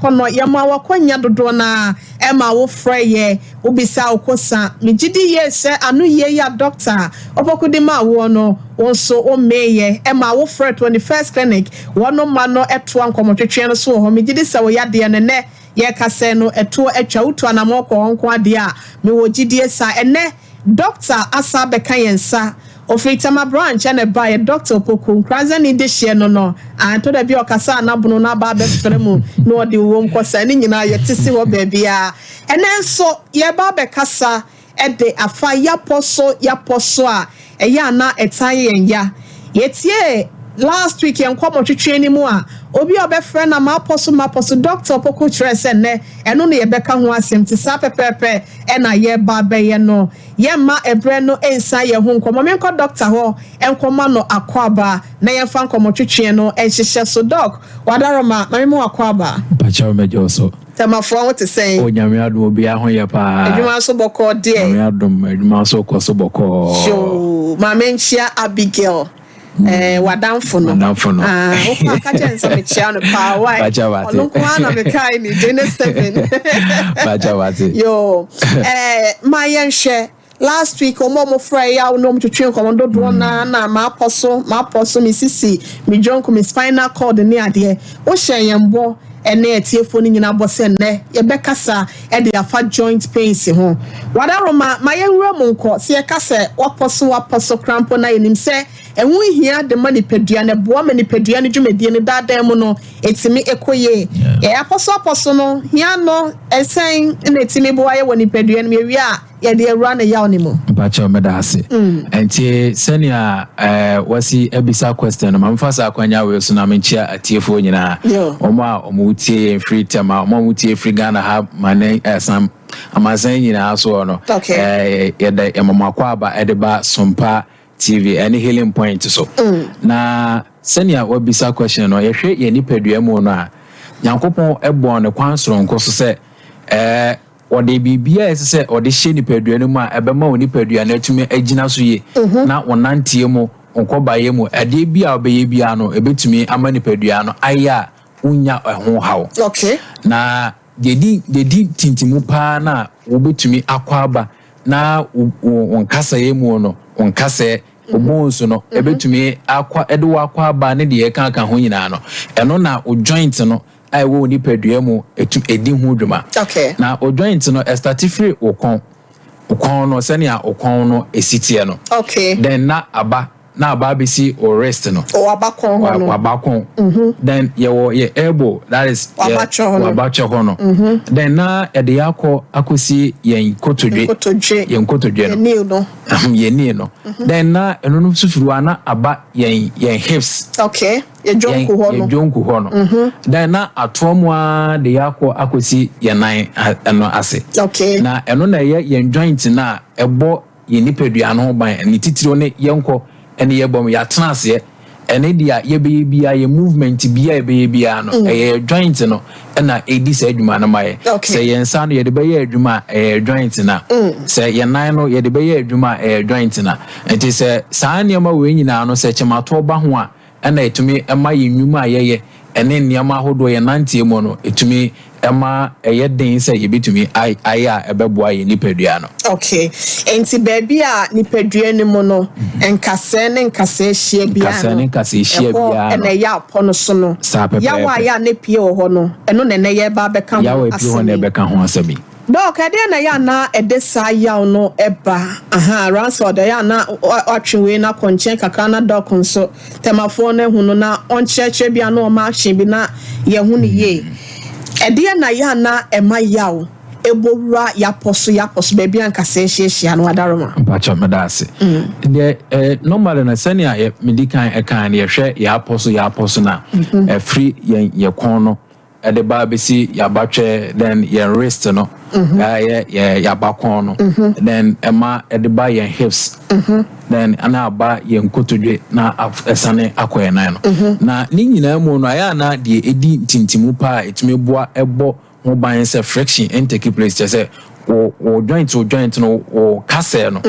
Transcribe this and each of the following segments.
akɔnɔ. Yɛma wakɔnya dodoɔ no a ɛma wofrɛ yɛ wobisa wo kosa. Megye di yie sɛ ano yie yi a Dɔkta Opoku de maa woɔ no, wo nso womeeɛ ɛma wofrɛ 21st Clinic. Wɔn ma no ɛtoa nkɔmmɔtwetwe no so wɔ hɔ. Megye di sɛ wo yadeɛ no nnɛ yɛkasɛ no ɛtoɔ atwa, wotu anammɔ kɔ hɔ nko adeɛ a mewɔ gyidie sa. Ɛnɛ Dɔkta asa bɛka yɛn nsa, ofiri Tema Branch ɛna ɛbaeɛ. Dɔkta Opoku Nkranzani de hyeɛ no antɔ da bi a ɔkasa anabono no aba abɛfrɛ mu na ɔde wɔm kɔsa ne nyinaa yɛte si hɔ baabiara. Ɛnɛ nso yɛba abɛkasa ɛde afa yapɔ so, yapɔ so a ɛyɛ ana ɛtan yɛn ya. Yɛtie last week yɛn nkɔmɔ twitwi anim a obi a ɔbɛfrɛ na maapɔ so, maapɔ so. Dɔkta Opoku kyerɛ sɛ nnɛ ɛno na yɛbɛka ho asɛm te saa pɛpɛɛpɛ ɛna yɛba abɛyɛ no. Yɛmma ɛbrɛ no nsa yɛn ho nkɔmɔ. Menkɔ dɔkta hɔ nkɔma no akɔ na yɛmfa nkɔmɔ twitwi no nhyehyɛ so. Doc wadaroma, maame mu akɔ aba. Mpakyɛw, mɛgye so. Tɛmafoɔ ho te sɛn? Onyame adom, obiara ho yɛ paa. Adwuma nso bɔkɔɔ deɛ? Nyame adom, adwuma nso kɔ so bɔkɔɔ. Yoo, maame nkyia Abigail. Wadamfo no. Wadamfo no. Ah, wokɔ aka kyerɛ nsɛ mekyia no paa. Why? Bakyɛ wate. Ɔno nko ara na mekae ne din ne Seven. Bakyɛ wate. Yo, ma yɛnhwɛ last week ɔmo a ɔmo frɛ yɛ a ɔmo twetwe nkɔmɔ dodoɔ na maapɔ so, maapɔ so, me sisi, me dwonko, me spinal cord ne adeɛ. Wohyɛ yɛn bɔ ɛne atiefoɔ no nyinaa bɔ sɛ nnɛ yɛbɛkasa ɛde afa joint pains ho. Wadaroma, ma yɛnwura mu nkɔ. Sɛ yɛka sɛ wapɔ so, wapɔ so krampo na yɛnim sɛ ɛho hia de ma nipadua no, ɛboa ma nipadua no dwumadie no daadaa mu no ɛtumi ɛkɔ yie. Yɛ apɔ so, apɔ so no hia no ɛsɛn na ɛtumi boa yɛ wɔ nipadua no mu? Yɛwie a yɛde awura ne yaw ne mu. Mpakyɛw, mɛda ase. Nti sɛnea wasi abisa question no, ma mefa saa akwanya wei so na menkyia atiefoɔ nyinaa, wɔn a wɔn tie yɛn firi Tɛma, wɔn a wɔn tie firi Ghana ha ma ne ɛsan amansan nyinaa soɔ no. Yɛda yɛmama akɔ aba ɛde ba Sompa TV ɛne Healing Point so. Na sɛnea wabisa question no, yɛhwɛ yɛn nipadua mu no a, Nyankopɔn ɛbɔ ne kwan soronko so sɛ wɔde biribiara a ɛsɛ sɛ ɔde hyɛ nipadua no mu a ɛbɛma wɔ nipadua no atumi agyina so yie na wɔnanteɛ mu, nkɔbaeɛ mu, adeɛ bi a ɔbɛyɛ biara no ɛbɛtumi ama nipadua no ayɛ a wonya ɛho haw. Na deɛ di tintimu paa na wobɛtumi akɔ aba na wo nkasɛeɛ mu no, wo nkasɛɛ, wo bones no ɛbɛtumi akɔ ɛde wo akɔ aba ne deɛ ɛka ka ho nyinaa no, ɛno na wo joint no a ɛwɔ wo nipadua mu ɛtu ɛdi ho dwuma. Na wo joint no ɛstart firi wo kɔn, wo kɔn no, sɛnea wo kɔn no esi teɛ no. Then na aba abɛsi wo wrist no. Wabakɔn hɔ no. Wabakɔn. Then yɛwɔ yɛ elbow, that is yɛ Wabatwɛ hɔ no. Wabatwɛ hɔ no. Then na yɛde yɛ akɔ akɔsi yɛn kotodwe. Kotodwe. Yɛn kotodwe no. Yɛn knee no. Yɛn knee no. Then na ɛno no nso firi hɔ a na aba yɛn hips. Okay, yɛ dwonku hɔ no. Yɛn dwonku hɔ no. Then na atoa mu ara de yɛ akɔ akɔsi yɛn nan ɛno ase. Na ɛno na ɛyɛ yɛn joint na ɛbɔ yɛn nipadua no ho ban. Ne titiriw ne yɛnkɔ ɛne yɛbɔ mu, yɛatena aseɛ, ɛne deɛ yɛbɛyɛ biara, yɛ movement biara yɛbɛyɛ biara no, ɛyɛ yɛ joint no ɛna ɛdi saa adwuma no ma yɛ. Sɛ yɛn nsa no yɛde bɛyɛ adwuma a, ɛyɛ joint na sɛ yɛn nan no yɛde bɛyɛ adwuma a, ɛyɛ joint na. Nti sɛ saa nneɛma wei nyinaa no, sɛ kyɛmatoɔ ba ho a, ɛna ɛtumi ɛma yɛn nnwuma a yɛyɛ ɛne nneɛma ahodoɔ yɛn nanteɛ mu no, ɛtumi ɛma ɛyɛ den sɛ yɛbɛtumi ayɛ a ɛbɛboa yɛn nipadua no. Okay, nti baabi a nipadua no mu no nkasɛɛ ne nkasɛɛ hyia biara Nkasɛɛ no ne nkasɛɛ hyia ɛhɔ biara no. ɛna ɛyɛ apɔ no so no. Saa pɛpɛɛpɛ. Yaw a yɛ a ne pie wɔ hɔ no, ɛno na ɛnɛ yɛba abɛka ho Yaw a epie hɔ asɛm na yi. ɛbɛka ho asɛm yi. Doc, ɛdeɛ na ɛyɛ ana ɛde saa yaw no ɛba aha? Ransford, ɛyɛ ana watwe wei na kɔ nkyɛn kakra na Doc nso tɛmafoɔ no ehu no na ɔnkyerɛkyerɛ bi ano, ɔma action bi na yɛho no yie. Ɛdeɛ na ɛyɛ ana ɛma yaw ɛbɔ wura yapɔ so, yapɔ so, baabi a nkasɛɛ hyiahyia no, adaroma? Mpakyɛ, meda ase. Deɛ normally no, sɛnea yɛ medi kan ɛkan no, yɛhwɛ yɛapɔ so, yɛapɔ so na ɛfiri yɛn yɛ kɔn no ɛde ba bɛsi yɛabatwɛ, then yɛn wrist no, ɛyɛ yɛ yɛabakɔn no, then ɛma ɛde ba yɛn hips, then ɛna aba yɛn kotodwe na ɛsane akɔ yɛn nan no. Na ne nyinaa mu no, ayɛ ana deɛ ɛdi ntintimu paa a ɛtumi boa ɛbɔ ho ban sɛ friction ɛntake place, kyerɛ sɛ wo joint no, wo kasɛɛ no,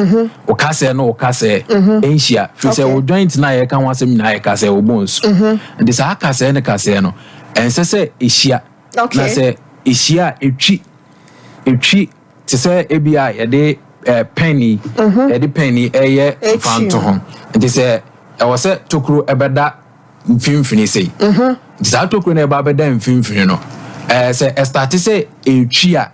wo kasɛɛ no, wo kasɛɛ ɛnhyia, firi sɛ wo joint no a yɛka ho asɛm nyinaa yɛ kasɛɛ, wo bones. Nti saa kasɛɛ ne kasɛɛ no ɛnsɛ sɛ ɛhyia. Na sɛ ɛhyia a, ɛtwi ɛtwi te sɛ ebi a yɛde pen yi, yɛde pen yi ɛyɛ mfanto ho. Nti sɛ ɛwɔ sɛ tokuro ɛbɛda mfimfini sei. Nti saa tokuro no ɛba bɛda mfimfini no, sɛ ɛstart sɛ ɛtwi a,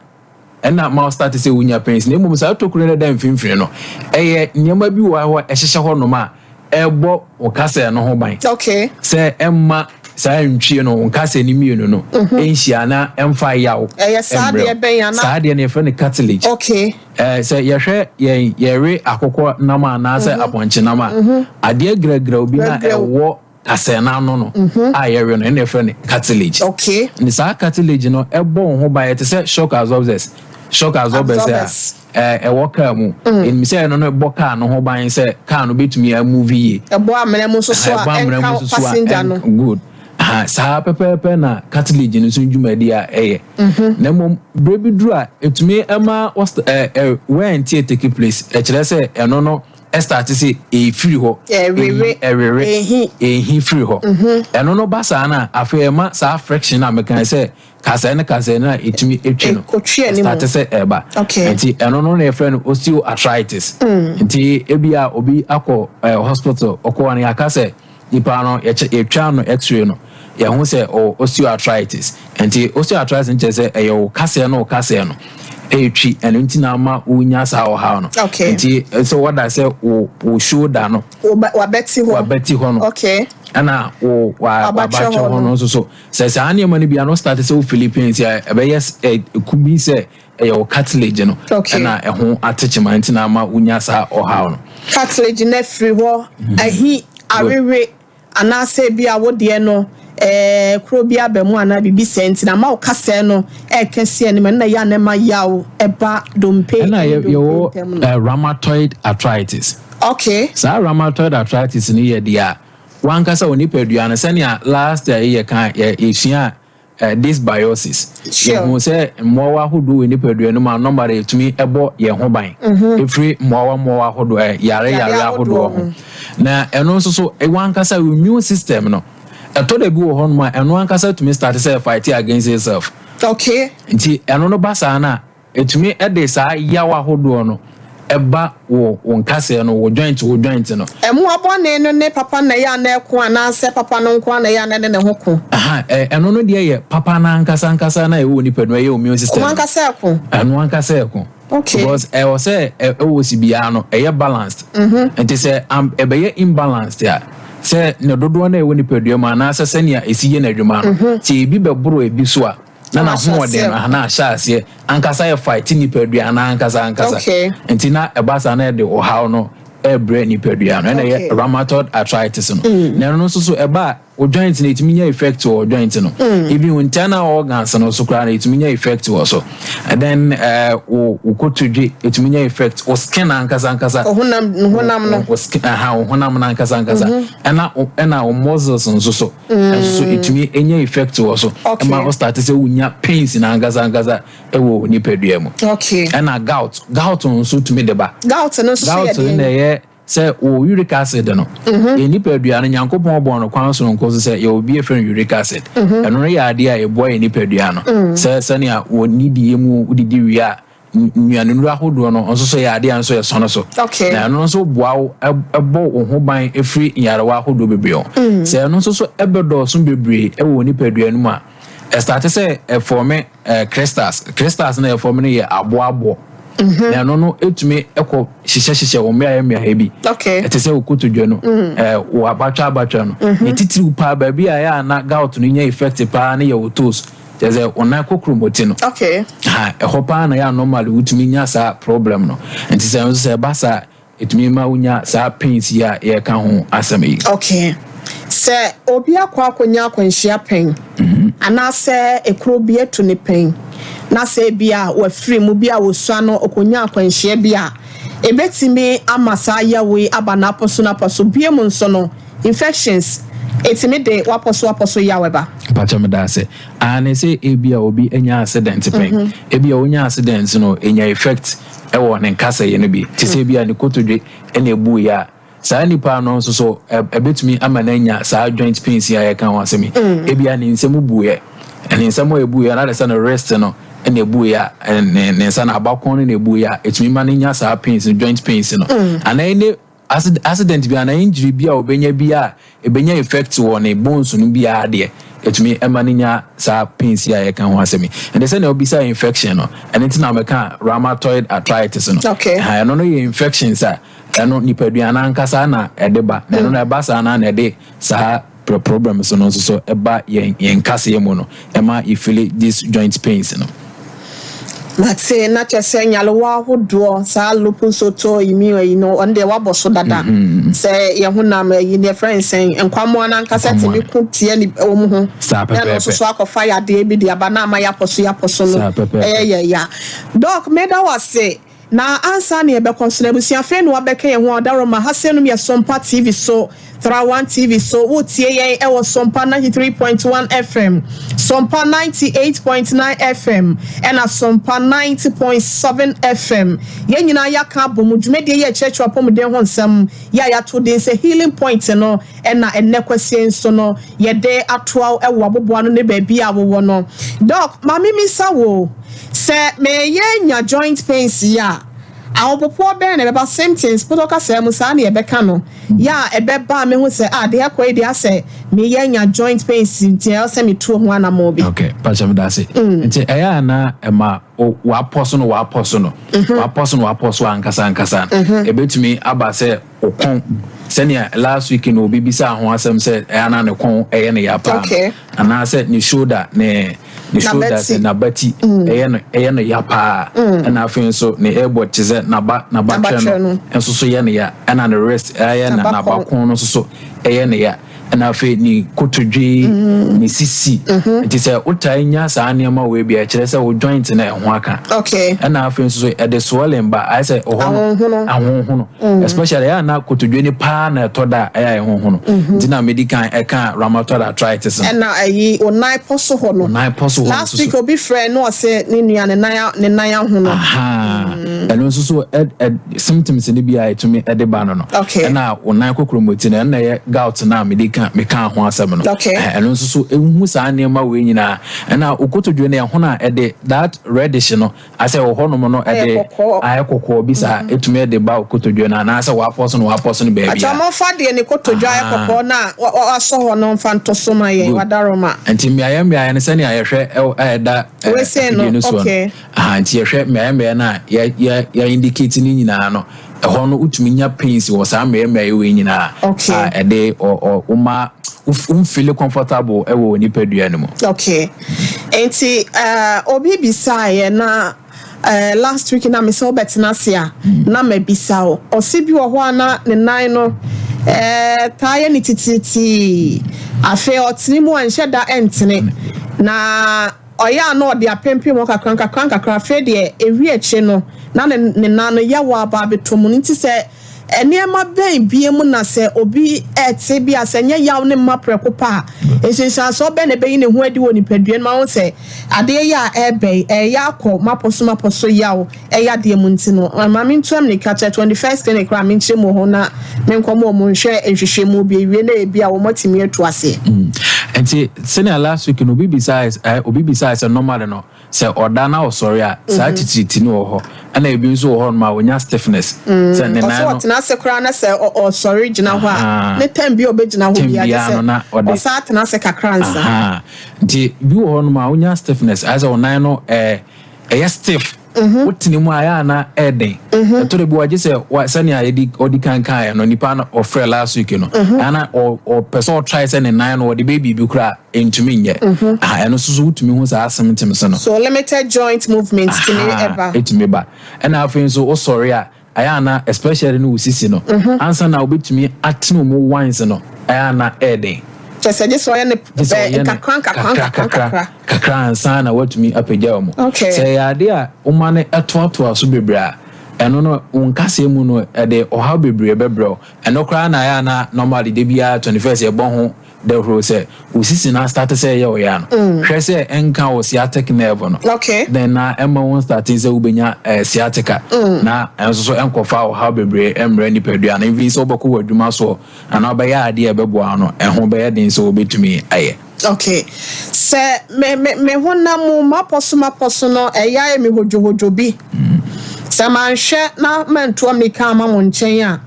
ɛna ma start sɛ wonya pains. Na mmom saa tokuro no ɛda mfimfini no, ɛyɛ nneɛma bi wɔ hɔ a ɛhyehyɛ hɔ nom a ɛbɔ wo kasɛɛ no ho ban sɛ ɛmma saa ntwie no, wo nkasɛɛ no mmienu no ɛnhyia na ɛmfa yaw. Ɛyɛ saa ɛmbrɛ. Deɛ bɛn ana? Saa deɛ no yɛfrɛ no cartilage. Sɛ yɛhwɛ yɛn yɛwe akokɔ nam anaasɛ apɔnkye nam a, adeɛ gragraw bi na Gragraw. ɛwɔ kasɛɛ n'ano no a yɛwe no, ɛna yɛfrɛ no cartilage. Ne saa cartilage no ɛbɔ wo ho ban, ɛte sɛ shock absorbers a Absorbers. ɛwɔ kaa mu. Ɛnim sɛ ɛno no bɔ kaa no ho ban sɛ kaa no bɛtumi amove yie. Ɛbɔ amena mu nso so a Ɛbɔ amena mu ɛnka nso so a passenger no. Good. Aha, saa pɛpɛɛpɛ na cartilage no nso dwumadi a ɛyɛ. Na mmom berɛ bi duru a, ɛtumi ɛma wear and tear take place. Ɛkyerɛ sɛ ɛno no ɛstart sɛ ɛfiri hɔ. Ɛwewe. Ɛwewe. Ɛhi. Ɛhi firi hɔ. Ɛno no ba saa no a, afei ɛma saa friction a meka sɛ kasɛɛ ne kasɛɛ no a ɛtumi ɛtwi no Ɛkɔtwi anim. ɛstart sɛ ɛba. Nti ɛno no na yɛfrɛ no osteoarthritis. Nti ebi a obi akɔ hospital, ɔkɔ no, yɛaka sɛ nipa no yɛtwa no x-ray no, yɛho sɛ ɔwɔ osteoarthritis. Nti osteoarthritis no kyerɛ sɛ ɛyɛ wo kasɛɛ no, wo kasɛɛ no ɛretwi. Ɛno nti na ama wonya saa ɔhaw no. Nti sɛ wɔda sɛ wo shoulder no Wabɛti hɔ. Wabɛti hɔ no ɛna wo Wabatwɛ wabatwɛ hɔ hɔ no. No nso so sɛ saa nneɛma no bia no start sɛ wo Philippines a, ɛbɛyɛ ɛku bi sɛ ɛyɛ wo cartilage no ɛna ɛho atekyema, nti na ama wonya saa ɔhaw no. Cartilage no afiri hɔ, ahi, awewe, anaasɛ bi a wodeɛ no kuro bi aba mu anaa biribi sɛ, nti na ama wo kasɛɛ no ɛɛka si anim. Ɛno na ɛyɛ a na ɛma yaw ɛba dompe ɛna ne dompe yɛwɔ ntam no. Rheumatoid arthritis. Saa rheumatoid arthritis no yɛ deɛ a wankasa wɔ nipadua no, sɛnea last year yɛ ka yɛsua dysbiosis, yɛhu sɛ mmoawa ahodoɔ wɔ nipadua no mu a normally yɛtumi ɛbɔ yɛn ho ban ɛfiri mmoawa ahodoɔ, yare Yare yare ahodoɔ ahodoɔ ho. Na ɛno nso so, wankasa immune system no, ɛtɔ da bi wɔ hɔnom a ɛno ankasa tumi start sɛ fight against itself. Nti ɛno no ba saa no a, ɛtumi ɛde saa yaw ahodoɔ no ɛba wɔ nkasɛɛ no, wɔ joint no. Ɛmoa bɔne no ne papa na ɛyɛ a na ɛko, anaasɛ papa no nko a na ɛyɛ a na ɛne ne ho ko? Aha, ɛno no deɛ yɛ papa no ankasa ankasa na ɛwɔ nipa no, ɛyɛ immune system Ɔmo no. ankasa ɛko? Ɛno ankasa ɛko. Because ɛwɔ sɛ ɛwɔ si biara no ɛyɛ balanced. Nti sɛ ɛbɛyɛ imbalanced a, sɛ ne dodoɔ no a ɛwɔ nipadua mu anaasɛ sɛnea ɛsi yɛ n'adwuma no, sɛ ebi bɛboro ebi so a, na Na ahyɛ n'ahoɔden no aseɛ. na ahyɛ aseɛ ankasa yɛ fight nipadua no ankasa ankasa. Nti na ɛba saa na ɛde ɔhaw no ɛbrɛ nipadua no, ɛna ɛyɛ rheumatoid arthritis no. Na ɛno nso so ɛba a, o joint no ɛtumi nya effect wɔ joint no, even internal organs no so koraa no ɛtumi nya effect wɔ so. And then wo kotodwe ɛtumi nya effect, wo skin ankasa ankasa. Ɔhonam, honam no. Wo skin aha, wo honam no ankasa ankasa, ɛna wo muscles nso so, ɛnso so ɛtumi nya effect wɔ so. Ɛma wo start sɛ wonya pains na ankasa ankasa ɛwɔ nipadua mu. Ɛna gout nso tumi de ba. Gout no nso so yɛ Gout no na deɛn? ɛyɛ sɛ wɔ uric acid no. Yɛn nipadua no, Nyankopɔn bɔ no kwan soronko so sɛ yɛwɔ bi yɛfrɛ no uric acid. Ɛno no yɛ adeɛ a ɛboa yɛn nipadua no sɛ sɛnea wɔ nidie mu wodidi wie a, nnuane ahodoɔ no nso so yɛ adeɛ a nso yɛ sɔno so. Na ɛno nso boa wo, ɛbɔ wo ho ban ɛfiri nyarewa ahodoɔ bebree ho. Sɛ ɛno nso so ɛbɛdɔɔso bebree ɛwɔ nipadua no mu a, ɛstart sɛ ɛform crystals. Crystals no ɛform no yɛ aboaboɔ. Na ɛno no ɛtumi ɛkɔ hyehyɛhyehyɛ wɔ mmeaeɛ mmeaeɛ bi. Ɛte sɛ wo kotodwe no, wɔ abatwa abatwa no. Ne titiriw paa, baabi a ɛyɛ a na gout no nya effect paa ne yɛ wo toes. Kyerɛ sɛ wo nan kokuromoti no. Ha, ɛhɔ paa na yɛ a normally wotumi nya saa problem no. Nti sɛ nso sɛ ɛba saa, ɛtumi ma wonya saa pains yi a yɛreka ho asɛm yi. Okay, sɛ obi akɔ akɔnya akwanhyia pɛn anaasɛ ekuro bi atu ne pɛn, na sɛ ebi a wafiri mu bi a wosua no ɔkɔnya akwanhyia bi a, ebetumi ama saa yawo yi aba n'apɔ so n'apɔ so bie mu nso no, infections etumi de wapɔ so apɔ so yaw ɛba? Mpakyɛ, me da ase. Ane sɛ ebi a obi anya accident pɛn, ebi a onya accident no enya effect ɛwɔ ne nkasɛeɛ no bi, te sɛ ebi a ne kotodwe ɛna ebu yɛ a, saa nipa no nso so ɛbɛtumi ama no anya saa joint pains yi a yɛka ho asɛm yi. Ebi a ne nsam buiɛ. Ne nsa mu a ebuiɛ no, adɛ sɛ ne wrist no ɛna ebuiɛ a, ne nsa no abakɔn no na ebuiɛ a, etumi ma no nya saa pains no, joint pains no. Anaa ne accident bi anaa injury bi a obenya bi a ebenya effect wɔ ne bones no biara deɛ, etumi ɛma no nya saa pains yi a yɛka ho asɛm yi. Ɛnde sɛnea obisa infection no, ɛno nti na mɛka rheumatoid arthritis no. Ɛno no yɛ infections a ɛno nipadua no ankasa na ɛde ba, na ɛno na ɛba saa na ɛde saa problems no nso so ɛba yɛn kaseɛ mu no, ɛma you feel this joint pains no. Mate. Na kyerɛ sɛ nyarewa ahodoɔ saa lupus, autoimmune yi no, ɔno deɛ wabɔ so dada sɛ yɛn ho nam ayi ne yɛfrɛ nsɛn nkwammoa no ankasa tumi ko tie ne wɔn ho na ɛno nso so akɔfa yadeɛ bi de aba na ama yɛapɔ so yɛapɔ so no. Ɛyɛ yɛ ya. Doc, meda wase. Na ansa ne yɛbɛkɔ so no, abusuafei na wabɛka yɛn ho ɔdaroma ha sɛ nom yɛ Sompa TV so, Tra1 TV so. Wotie yɛn ɛwɔ Sompa 93.1 FM, Sompa 98.9 FM, ɛna Sompa 90.7 FM. Yɛn nyinaa yɛaka abɔ mu dwumadie yɛ kyerɛkyerɛ apɔmuden ho nsɛm yɛ a yɛato din sɛ Healing Point no. Ɛna ɛnnɛ kwasie nso no yɛde atoa ɛwɔ aboboa no ne baabi a wowɔ no. Doc, maame misa wo sɛ meyɛ nya joint pains yi a, ahopopoɔ bɛn na ɛbɛba, symptoms pɔtɔ kasa mu saa na yɛbɛka no yɛ a ɛbɛba a mehu sɛ a deɛ ɛkɔ yi deɛ asɛ meyɛ nya joint pains, nti ɛwɔ sɛ metuo ho anammɔ bi? Okay, pakyɛ me da ase. Nti ɛyɛ a na ɛma wapɔ so no, wapɔ so no, wapɔ so no, wapɔ so ankasa ankasa. Ebetumi aba sɛ okɔn, sɛnea last week no obi bisa ho asɛm sɛ ɛyɛ ana ne kɔn ɛyɛ ne ya paa, anaasɛ ne shoulder, ne shoulder, sɛ n'abati ɛyɛ no ya paa, ɛna afei nso ne elbow te sɛ n'aba twɛ no nso so yɛ ne ya, ɛna ne wrist ɛyɛ na n'abakɔn no nso so ɛyɛ ne ya, ɛna afei ne kotodwe, ne sisi. Nti sɛ wotaa nya saa nneɛma wei bi a, ɛkyerɛ sɛ wo joint no ɛho aka. Ɛna afei nso so ɛde swelling ba, ayɛ sɛ ɛhɔ no ahohono, especially ɛyɛ ana kotodwe ne paa na ɛtɔ da a ɛyɛ ɛhohono. Nti na medi kan ɛka rheumatoid arthritis no. Ɛna ɛyi onan pɔ so hɔ no. Onan pɔ so hɔ. Last week obi frɛ no, ɔsɛ ne nua ne nan ahono. Ɛno nso so ɛ ɛ symptoms no bi a ɛtumi ɛde ba no. Ɛna onan kokromoti no, ɛna ɛyɛ gout na medi kan meka ho asɛm no. Ɛno nso so ehu saa nneɛma wei nyinaa. Ɛna okotodwe no ɛho a ɛde that reddish no asɛ wɔ hɔnom no, ɛde ayɛ kɔkɔɔ bi saa, ɛtumi ɛde ba okotodwe no anaasɛ wapɔ so no baabi a. Atwa deɛ ne kotodwe ayɛ kɔkɔɔ na wasɔ hɔ no mfa nto so ma yɛn, wadaroma. Nti mmeayɛ no, sɛnea yɛhwɛ ɛda afidie no soɔ no, nti yɛhwɛ mmeayɛ no a yɛ indicate ne nyinaa no, ɛhɔ no wotumi nya pains wɔ saa mmeayɛ wei nyinaa a ɛde ɔ ɔma womfeel comfortable ɛwɔ nipadua no mu. Okay, nti obi bisaeɛ na last week na mesɛ wobɛtena ase a na mabisa wo. Ɔse bi wɔ hɔ a na ne nan no taa yɛ ne titiritii, afei ɔtene mu a nhyɛ da ɛntene, na ɔyɛ a na ɔde apempem hɔ kakra nkakra nkakra, afei deɛ ewi akyire no na ne nan no yɛwɔ aba abɛtɔ mu no. Nti sɛ nneɛma bɛn bie mu na sɛ obi ɛte bi a, sɛ nyɛ yaw ne mma prɛko pa a, nsunsuansoɔ bɛn na ɛbɛyi ne ho adi wɔ nipadua no mu aho sɛ adeɛ yi a ɛɛbɛn ɛyɛ akɔ mapɔ so yaw ɛyɛ adeɛ mu? Nti no maame ntua mirika kyɛ 21st Clinic koraa, menkyerɛ mu hɔ na menkɔmɔ ɔmo nhwɛ nhwehwɛ mu bi ewie na ebi a wɔn atumi atu aseɛ. Nti sɛnea last week no obi bisa sɛ normally no, sɛ ɔda na ɔsɔre a, saa titiriti no wɔ hɔ, ɛna ebi nso wɔ hɔ nom a onya stiffness sɛ ne nan no. Ɔsɛ ɔtena ase koraa na sɛ ɔsɔre gyina hɔ a, ne time bi a ɔbɛgyina hɔ bi a, sɛ ɔsa atena ase kakra nsa. Nti bi wɔ hɔ nom a onya stiffness, ayɛ sɛ ɔnan no ɛyɛ stiff, wotene mu a ɛyɛ ana ɛɛden. Ɛtɔ de bi wagye sɛ sɛnea yɛdi ɔdi kan kan no, nipa no ɔfrɛ last week no, ana ɔpɛ sɛ ɔtry sɛ ne nan no ɔde bɛyɛ biribi koraa, ntumi nyɛ. Ɛno nso so wotumi hu saa symptoms no. So limited joint movement tumi ɛba. Ɛtumi ba. Ɛna afei nso wosɔre a, ɛyɛ ana especially no wo sisi no, ansa na wobɛtumi atene mu once no, ɛyɛ ana ɛɛden. Kyɛ sɛ gye sɛ ɔyɛ ne nkakra nkakra nkakra kakra kakra ansa na watumi apagya wɔn. Sɛ ɛyɛ ade a woma no ɛtoatoa so bebree a, ɛno no wo nkaseɛ mu no ɛde ɔhaw bebree bɛbrɛ wo. Ɛno koraa na ɛyɛ ana normally de biara 21st yɛbɔ ho dɛhoro sɛ wo sisi na start sɛ ɛyɛ ɔyɛ no, hwɛ sɛ ɛnka wo sciatic nerve no. Then na ɛma wo start sɛ wobɛnya sciatica, na ɛnso so ɛnkɔfa ɔhaw bebree ɛmmerɛ nipadua no, even sɛ wobɛkɔ wɔ adwuma soɔ anaa wobɛyɛ adeɛ a ɛbɛboa no, ɛho bɛyɛ den sɛ wobɛtumi ayɛ. Okay. Sɛ me me me honam mu mapɔ so mapɔ so no, ɛyɛ ayɛ me hodwohodwo bi. Sɛ manhwɛ na mantu mmirika amma mo nkyɛn a,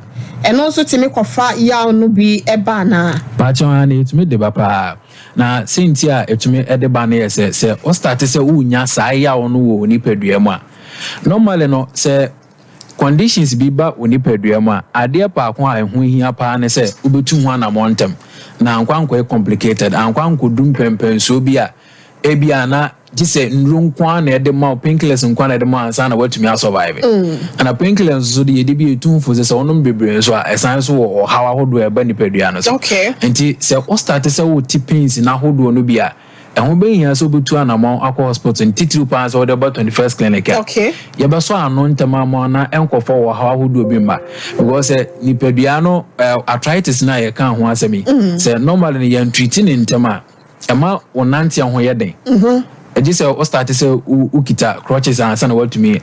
ɛno nso tumi kɔfa yaw no bi ba anaa? Paakyɛw, aane, ɛtumi de ba paa. Na sɛnti a ɛtumi de ba no yɛ sɛ, sɛ wo starte sɛ wonya saa yaw no wɔ wo nipadua mu a, normally no, sɛ conditions bi ba wo nipadua mu a, adeɛ baako a ɛho hia paa ne sɛ wobɛtu ho anammɔn ntɛm na ankɔ ankɔyɛ complicated, ankɔ ankɔdu mpɛmpɛnsoɔ bi a ebia na gye sɛ nnuro nko ara na ɛde ma wo, painkillers nko ara na ɛde ma wo ansa na woatumi asurvive. Ɛna painkillers nso de yɛde bi ɛtu ho fo sɛ sɛ wonom bebree nso a, ɛsan nso wɔ ɔhaw ahodoɔ a ɛba nipadua no so. Nti sɛ wo start sɛ wote pains no ahodoɔ no bi a, ɛho bɛhia sɛ wobɛtu anammɔn akɔ hospital, ne titiriw paa sɛ wode ba 21st Clinic a. Yɛbɛsɔ ano ntɛm ama wo na ɛnkɔfa ɔhaw ahodoɔ bi mma. Because sɛ nipadua no, arthritis no a yɛka ho asɛm yi, sɛ normally no yɛntreat ne ntɛm a, ɛma wo nanteɛ ho yɛ den. Gye sɛ wo start sɛ wokita crutches ansa na woatumi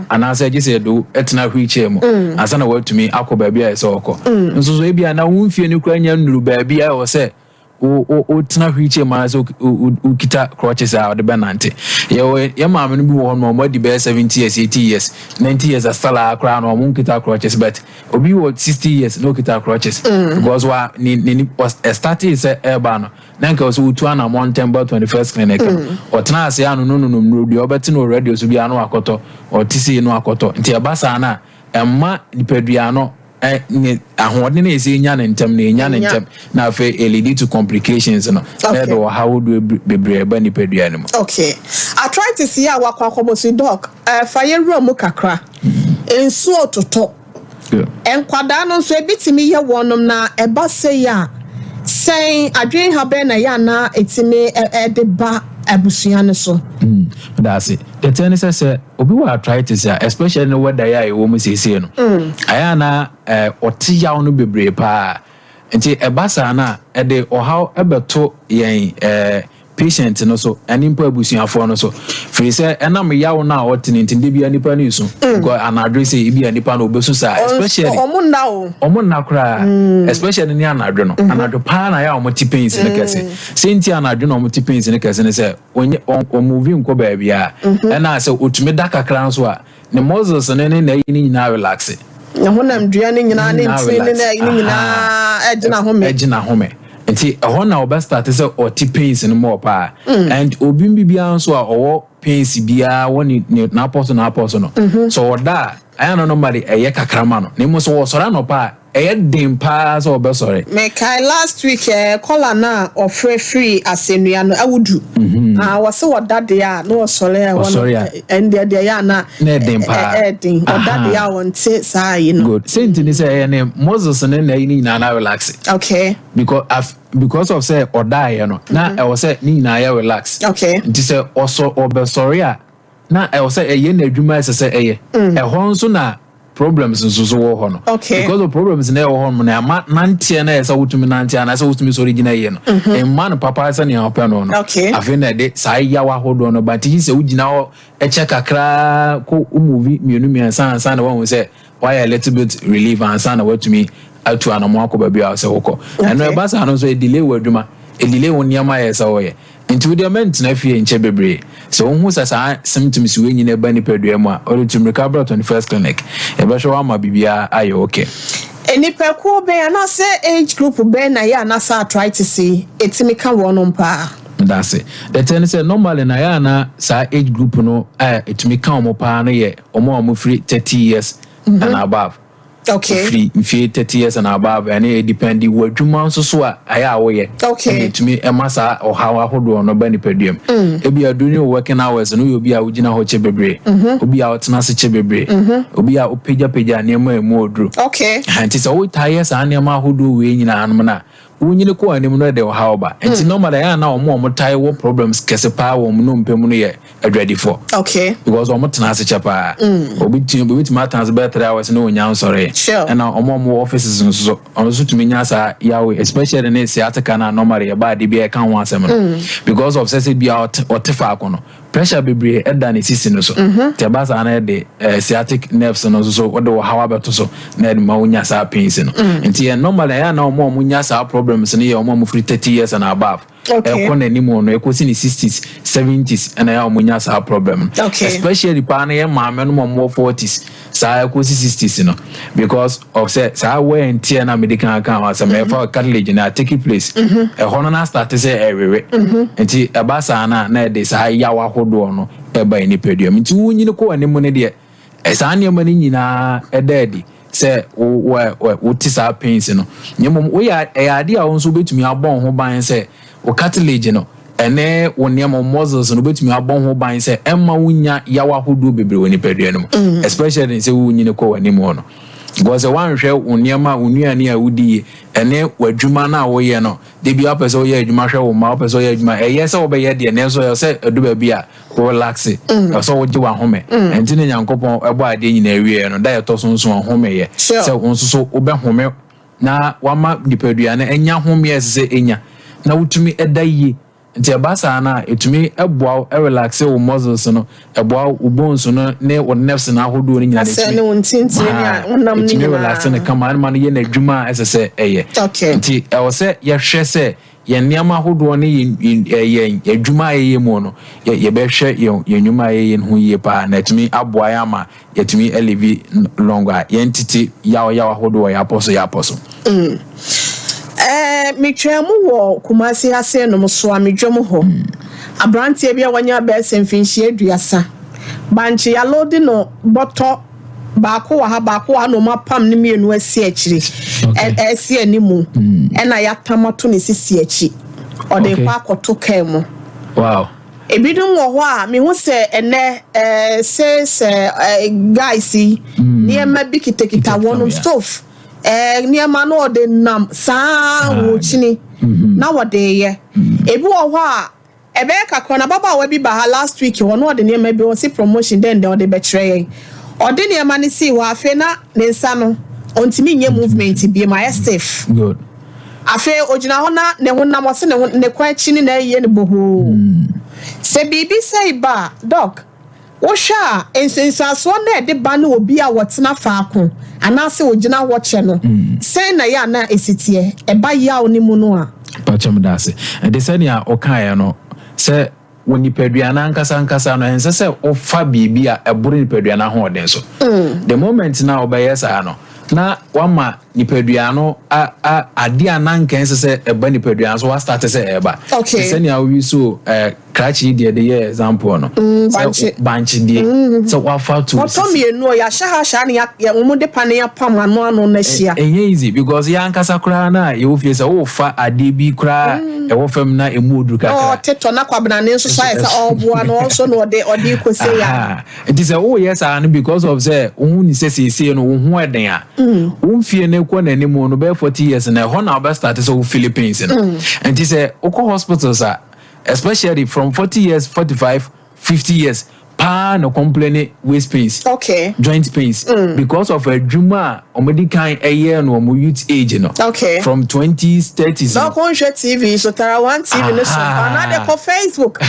anaasɛ gye sɛ yɛde wo tena wheelchair mu ansa na woatumi akɔ baabi a ɛsɛ ɔkɔ. Nso so ebia na wo mfie no koraa nya nnuru baabi a ɛwɔ sɛ wotena wheelchair mu anaasɛ wokita crutches a wɔde bɛnante. Yɛwɔ yɛn maame no bi wɔ hɔ no, wɔn adi bɛyɛ 70 years, 80 years, 90 years asala koraa no wɔn nkita crutches, but obi wɔ 60 years na okita crutches because wa ne ne ne ɛstartee sɛ ɛreba no, na nka ɔsɛ wotu anammɔn ntɛm ba 21st Clinic no. Ɔtena ase ano no nonom nnuro deɛ ɔbɛte no wɔ radio so biara no akɔtɔ, ɔte sei no akɔtɔ. Nti ɛba saa no a, ɛmma nipadua no ne ahoɔden a ɛsɛ nya ne ntɛm no ɛnya ne ntɛm, na afei ɛlead to complications no na ɛde ɔhaw ahodoɔ bebree ɛba nipadua no mu. Okay, arthritis yi a wakɔ akɔbɔ so, Doc, fa yɛwura mu kakra. Nsuo totɔ, nkwadaa no nso ebi tumi yɛ wɔnom, na ɛba sei a, sɛn adwene ha bɛn na ɛyɛ anaa ɛtumi ɛde ba abusua no so? Daase. Tɛtɛ ne sɛ obi wɔ arthritis a, especially ne weather yi a yɛwɔ mu seesei no, ayɛ ana ɔte yaw no bebree paa. Nti ɛba saa no a, ɛde ɔhaw ɛbɛto yɛn patient no so ɛne mpo abusuafoɔ no so, firi sɛ ɛnam yaw no a ɔte no nti, de bia nipa no esu, because anadwo sɛ ebi a nipa no obesu saa, especially ɔmo nna o. Ɔmo nna koraa, especially ne anadwo no. Anadwo paa na yɛ a ɔmo te pains no kɛse. Sɛ nti anadwo na ɔmo te pains no kɛse ne sɛ ɔnyɛ ɔmove nkɔ baabi a, ɛna sɛ otumi da kakra nso a, ne muscles ne ne n'ayi ne nyinaa relax. Ne honam dua ne nyinaa ne ntini ne n'ayi ne nyinaa ɛgyina home. Ɛgyina home, nti ɛhɔ na ɔbɛ start sɛ ɔte pains no more paa. And obi biara nso a ɔwɔ pains biara wɔ ne n'apɔ so no, so ɔda a, ɛyɛ no normally ɛyɛ kakra ma no, na emu so wɔsɔre anɔpa a, ɛyɛ den paa sɛ ɔbɛsɔre. Mekae last week caller na ɔfrɛ firi asɛnnua no awudu. Ah, wɔse wɔda deɛ a na wɔsɔre a ɛhɔ no Ɔsɔre a. Ɛndeɛ deɛ yɛ ana Na ɛden paa. Ɛɛden ɔda deɛ a wɔnte saa yi no. Good. Sɛ nti ne sɛ ɛyɛ ne muscles ne n'ayi ne nyinaa na relax. Because of sɛ ɔdaeɛ no, na ɛwɔ sɛ ne nyinaa yɛ relax. Nti sɛ ɔsɔ ɔbɛsɔre a, na ɛwɔ sɛ ɛyɛ n'adwuma ɛsɛ sɛ ɛyɛ. Ɛhɔ nso na problems nso so wɔ hɔ no. Because of problems na ɛwɔ hɔ no, na ama nanteɛ na ɛsɛ sɛ wotumi nante anaasɛ wotumi sɔre gyina yie no, mma no papa sɛnea ɔpɛ no. Afei na ɛde saa yaw ahodoɔ no ba. Nti sɛ wogyina hɔ ɛkyɛ kakraa kɔ move mmienu mmiɛnsa ansa na wahu sɛ wayɛ a little bit relief ansa na watumi atu anamɔ akɔ baabi a sɛ wokɔ. Ɛno ɛba saa no nso, ɛdelay wɔ adwuma, ɛdelay wo nneɛma yɛ sɛ wɔyɛ. Nti wodeɛ mɛntena fie nkyɛ bebree. Sɛ wohu sɛ saa symptoms wei nyina ɛba nipadua mu a, ɔde tu mmirika brɛ 21st Clinic, yɛbɛhwɛ wo ama biribiara ayɛ okay. Nnipakuo bɛn anaasɛ age group bɛn na ɛyɛ anaasɛ arthritis yi ɛtumi ka wɔnom paa? That's the thing sɛ normally na yɛ ana saa age group no a ɛtumi ka wɔn paa no yɛ wɔn a wɔfiri 30 years and above. Firi mfie 30 years and above, ɛne ɛdepend wɔ adwuma nso so a ɛyɛ a woyɛ. Ɛna ɛtumi ɛma saa ɔhaw ahodoɔ no ba nipadua mu. Ebi a during your working hours no, yɛ obi a wogyina hɔ kyɛ bebree, obi a wotena ase kyɛ bebree, obi a wopagyapagya nneɛma a emu oduro. Nti sɛ wotaa yɛ saa nneɛma ahodoɔ wei nyinaa nom no a, wonyini kɔ anim no, ɛde ɔhaw ba. Nti normally ɛyɛ a na wɔn a wɔtae wɔ problems kɛse paa wɔ wɔn nnompe mu no yɛ adwadifoɔ. Because wɔn tena ase kyɛ paa. Obi tumi atena ase bɛyɛ 3 hours na onya nsɔre. Ɛna wɔn a wɔwɔ offices nso so, wɔn nso tumi nya saa yaw, especially ne sciatica na normally yɛba ade bi a ɛka ho asɛm no. Because of sɛ bi a ɔte faako no. Pressure bebree ɛda ne sisi no so. Nti ɛba saa na ɛde sciatic nerves no nso so wɔde ɔhaw abɛto so na ɛde ma wonya saa pains no. Nti yɛ normally, ɛyɛ na wɔn a wɔnya saa problems no yɛ wɔn a wɔfiri 30 years and above ɛkɔ n'anim no, ɛkɔsi ne 60s, 70s, ɛna ɛyɛ a wɔnya saa problem no. Especially paa no, yɛ maame no ma wɔwɔ 40s saa ɛkɔsi 60s no, because of sɛ saa wear and tear na mede kan kan ho asɛm, ɛfa cartilage na take place ɛhɔ no, na start sɛ ɛwewe. Nti ɛba saa na ɛde saa yaw ahodoɔ no ɛba yɛ nipadua mu. Nti wonyini kɔ w'anim no deɛ, saa nneɛma no nyinaa ɛda adi sɛ wo wo wote saa pains no. Na mmom woyɛ, ɛyɛ adeɛ a wo nso wobɛtumi abɔ wo ho ban sɛ wo cartilage no ɛne wo nneɛma, wo muscles no, wobɛtumi abɔ ho ban sɛ ɛmma wonya yaw ahodoɔ bebree wɔ nipadua no mu, especially sɛ wonyini kɔ w'anim hɔ no, because sɛ woanhwɛ wo nneɛma, wo nnuane a wodi yie ɛne w'adwuma no a woyɛ no de bi, wopɛ sɛ woyɛ adwuma hwɛ wo mma, wopɛ sɛ woyɛ adwuma, ɛyɛ sɛ wobɛyɛ deɛ, nanso ɛwɔ sɛ ɛdu baabi a wo relax, ɛwɔ sɛ wogye w'ahome. Ɛnti ne Nyankopɔn ɛbɔ adeɛ nyinaa wieɛ no, da yɛtɔ so nso ɔhomeyɛ sɛ wo nso so wobɛhome na wama nipadua no ɛnya home a ɛsɛ sɛ ɛnya na wotumi ɛda yie. Nti ɛba saa no a, ɛtumi ɛboa wo, ɛrelax wo muscles no, ɛboa wo bones no ne wo nerves no ahodoɔ no nyinaa. Asɛ ne wo ntintini ne a wonam no ɛtumi relax no kama, ɛma no yɛ n'adwuma a ɛsɛ sɛ ɛyɛ. Nti ɛwɔ sɛ yɛhwɛ sɛ yɛn nneɛma ahodoɔ ne yɛn adwuma a yɛyɛ mu no, yɛbɛhwɛ yɛn nnwuma a yɛyɛ no ho yie paa na ɛtumi aboa yɛn ama yɛtumi alive long a yɛntete yaw yaw ahodoɔ yɛapɔ so. Metwaa mu wɔ Kumase ase nom so a medwam hɔ, aberanteɛ bi a wanya bɛyɛ sɛ mfinhyia 30, bankye yɛalode no bɔtɔ baako wɔ ha, baako wɔ ha, na ɔmo apam ne mmienu asi akyiri, ɛsi animu, ɛna yɛatam ato ne sisi akyi, ɔde kɔ akɔto kaa mu. Ebinom wɔ hɔ a mehu sɛ ɛnɛ sɛ guys yi, nneɛma bi kitakita wɔn, stove, nneɛma no ɔde nam saa wɔ kyini na wɔde yɛ. Ebi wɔ hɔ a ɛbɛyɛ kakra na ababaawa bi ba ha last week hɔ na ɔde nneɛma bi, ɔsi promotion dɛn dɛn, ɔde bɛkyerɛ yɛn. Ɔde nneɛma no si hɔ, afei na ne nsa no ɔntumi nyɛ movement bi ma ayɛ stiff. Afei ogyina hɔ na ne ho nam, ɔsi ne ho ne kɔn akyi ne na ɛyɛ ne bohoo sɛ biribi sɛ ba. Doc, wohwɛ a, nsunsuansoɔ na ɛde ba ne obi a wɔtena faako anaasɛ ogyina hɔ kyɛ no, sɛn na yɛ ana esi teɛ ɛba yaw ne mu no a? Pakyɛm da ase. Ɛde sɛnea ɔkaeɛ no sɛ wɔ nipadua no ankasa ankasa no, ɛnsɛ sɛ wofa biribi a ɛboro nipadua no ahoɔden so. The moment na wobɛyɛ saa no, na wama nipadua no a a adeɛ a nanka ɛnsɛ sɛ ɛba nipadua no so, wastart sɛ ɛba. Te sɛnea woyi so krakye yi deɛ de yɛ example no sɛ bankye. Bankye deɛ sɛ wafa to ɔtɔ mmienu a yɛahyɛ ha hyɛ ne yɛ wɔn de pa ne yɛapam ano ano no ahyia. Ɛnyɛ easy, because yɛn ankasa koraa na yɛwɔ fie sɛ wofa adeɛ bi koraa ɛwɔ fam na emu oduru na kakra. Ɔte tɔ na kwabena ne nso so ayɛ sɛ ɔreboa no, ɔnso na ɔde kɔse ya. Aha. Nti sɛ woyɛ saa no because of sɛ wohu ne sɛ seesei no wo ho ɛden a, wo mfie no kɔ n'anim no, bɛyɛ 40 years na ɛhɔ na wobɛstart sɛ wo feel pains no. Nti sɛ wokɔ hospitals a, especially from 40 years, 45, 50 years paa na complain waist pains, joint pains, because of adwuma a wɔde kan ɛyɛ no wɔn youth age no, from 20s, 30s na no. ɔkɔ nhwɛ TV so, Tara One TV ne so anaa de kɔ Facebook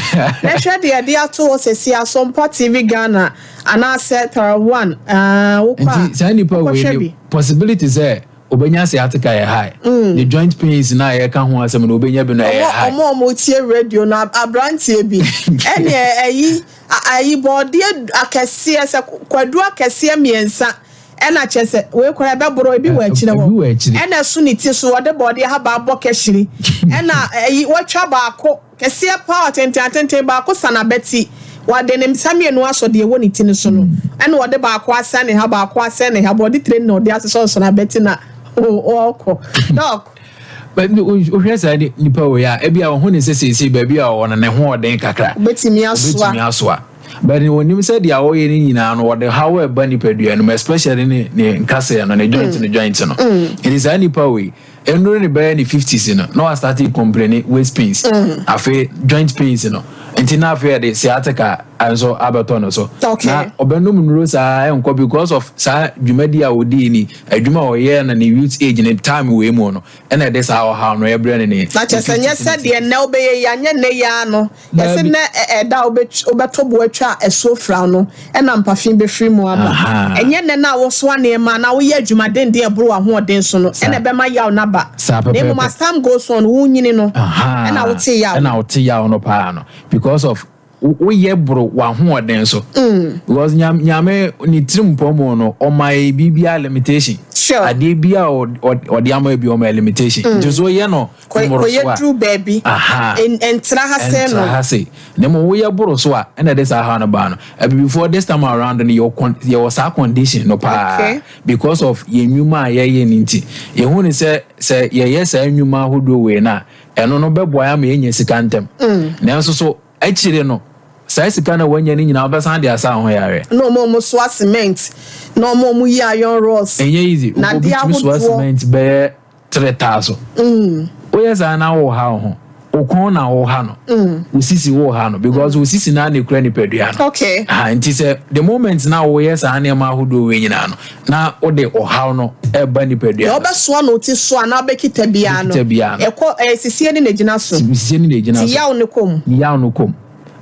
na hwɛ deɛ ɛde ato hɔ sɛsi, Asɔmpa TV Ghana anaasɛ Tara One, wokɔ a Nti saa nipa wei wokɔhwɛ ne bi. possibility sɛ obenya sciatica yɛ high, the joint pains na yɛka ho asɛm no, obenya bi no ɛyɛ ɔmo high. Ɔmo a ɔmo tie radio no, aberanteɛ bi ɛne ɛyi ayi bɔɔdeɛ akɛseɛ sɛ kwadu akɛseɛ mmiɛnsa, ɛna kyerɛ sɛ wei koraa ɛbɛboro, ebi wɔ akyire hɔ. Ebi wɔ akyire. Ɛna ɛso ne ti so, wɔde bɔɔdeɛ haba abɔ kɛhyire, ɛna ɛyi wɔatwa baako kɛseɛ paa, tenten atenten baako sa n'abɛti, wɔde ne nsa mmienu asɔ deɛ ɛwɔ ne ti no so no, ɛna wɔde baako asɛn ne ha, baako asɛn ne ha, bɔɔde tire na ɔde asesɔ ɔsɔ n'abɛti na ɔrekɔ, Doc. But wohwɛ saa nipa wei a, ebi a ɔho ne sɛ seesei baabi a ɔwɔ no ne ho ɔden kakra, obetumi asoa. Obetumi asoa, but onim sɛ deɛ ɔyɛ no nyinaa no, wɔde haw a ɛba nipadua no mu, especially ne nkasɛɛ no, ne joint no. Nti saa nipa wei nnuro ne bɛyɛ ne 50s no na wastart complain waist pains, afei joint pains no. Nti na afei yɛde sciatica. nso abɛtɔ no so. Na ɔbɛnom nnuro saa ɛnkɔ because of saa dwumadi a ɔdii ni, adwuma a ɔyɛɛ no ne youth age ne time wei mu no, ɛna ɛde saa ɔhaw no ɛbrɛ no ne. Na kyerɛ sɛ nyɛ sɛ deɛ nnɛ wobɛyɛ yi, anyɛ nnɛ yi ara no, yɛse nnɛ ɛda a wobɛtɔ bo atwa asuo fra no, ɛna mpafe bɛfiri mu aba. Ɛnyɛ nnɛ no a wosoa nneɛma anaa woyɛ adwuma denden a ɛboro w'ahoɔden so no ɛna ɛbɛma yaw no aba. Na mmom as time goes on, wonyini no, ɛna wote yaw no. Ɛna wote yaw no paa no because of woyɛ boro w'ahoɔden so. Because Nyame ne tirim pɔ mu no, ɔma yɛ biribiara limitation. Adeɛ bi a ɔde ama bi, ɔma yɛ limitation. Nti so woyɛ no mmoro so a, Kɔyɛ duru baabi. Ɛntra ha sɛ no. Ɛntra ha sei. Na mmom woyɛ boro so a, ɛna ɛde saa haw no baa no. Abibifoɔ this time around no, yɛwɔ saa condition no paa. Because of yɛn nnwuma a yɛyɛ no nti. Yɛhu no sɛ, sɛ yɛyɛ saa nnwuma ahodoɔ wei no a, ɛno no bɛboa yɛn ama yɛanya sika ntɛm. Nanso so akyire no, saa sika no a woanya no nyinaa wobɛsan de asa wo ho yareɛ. Na wɔn a wɔsoa cement, na wɔn a wɔyi iron rods, Ɛnyɛ easy. na Obi adeɛ tumi soa ahodoɔ. cement bɛyɛ tere taa so. Woyɛ saa na woha wo ho. Wo kɔn na woha no. Wo sisi woha no because wo sisi na na ekura nipadua no. Aha, nti sɛ the moment na woyɛ saa nneɛma ahodoɔ wei nyinaa no, na wode ɔhaw no ɛba nipadua Deɛ no. wobɛsoa no ti so anaa wobɛkita biara no, Wobɛkita biara no. ɛkɔ, ɛyɛ sisie ne na egyina so. Sisie ne na egyina Ti so. yaw no kɔ mu. Yaw no kɔ mu.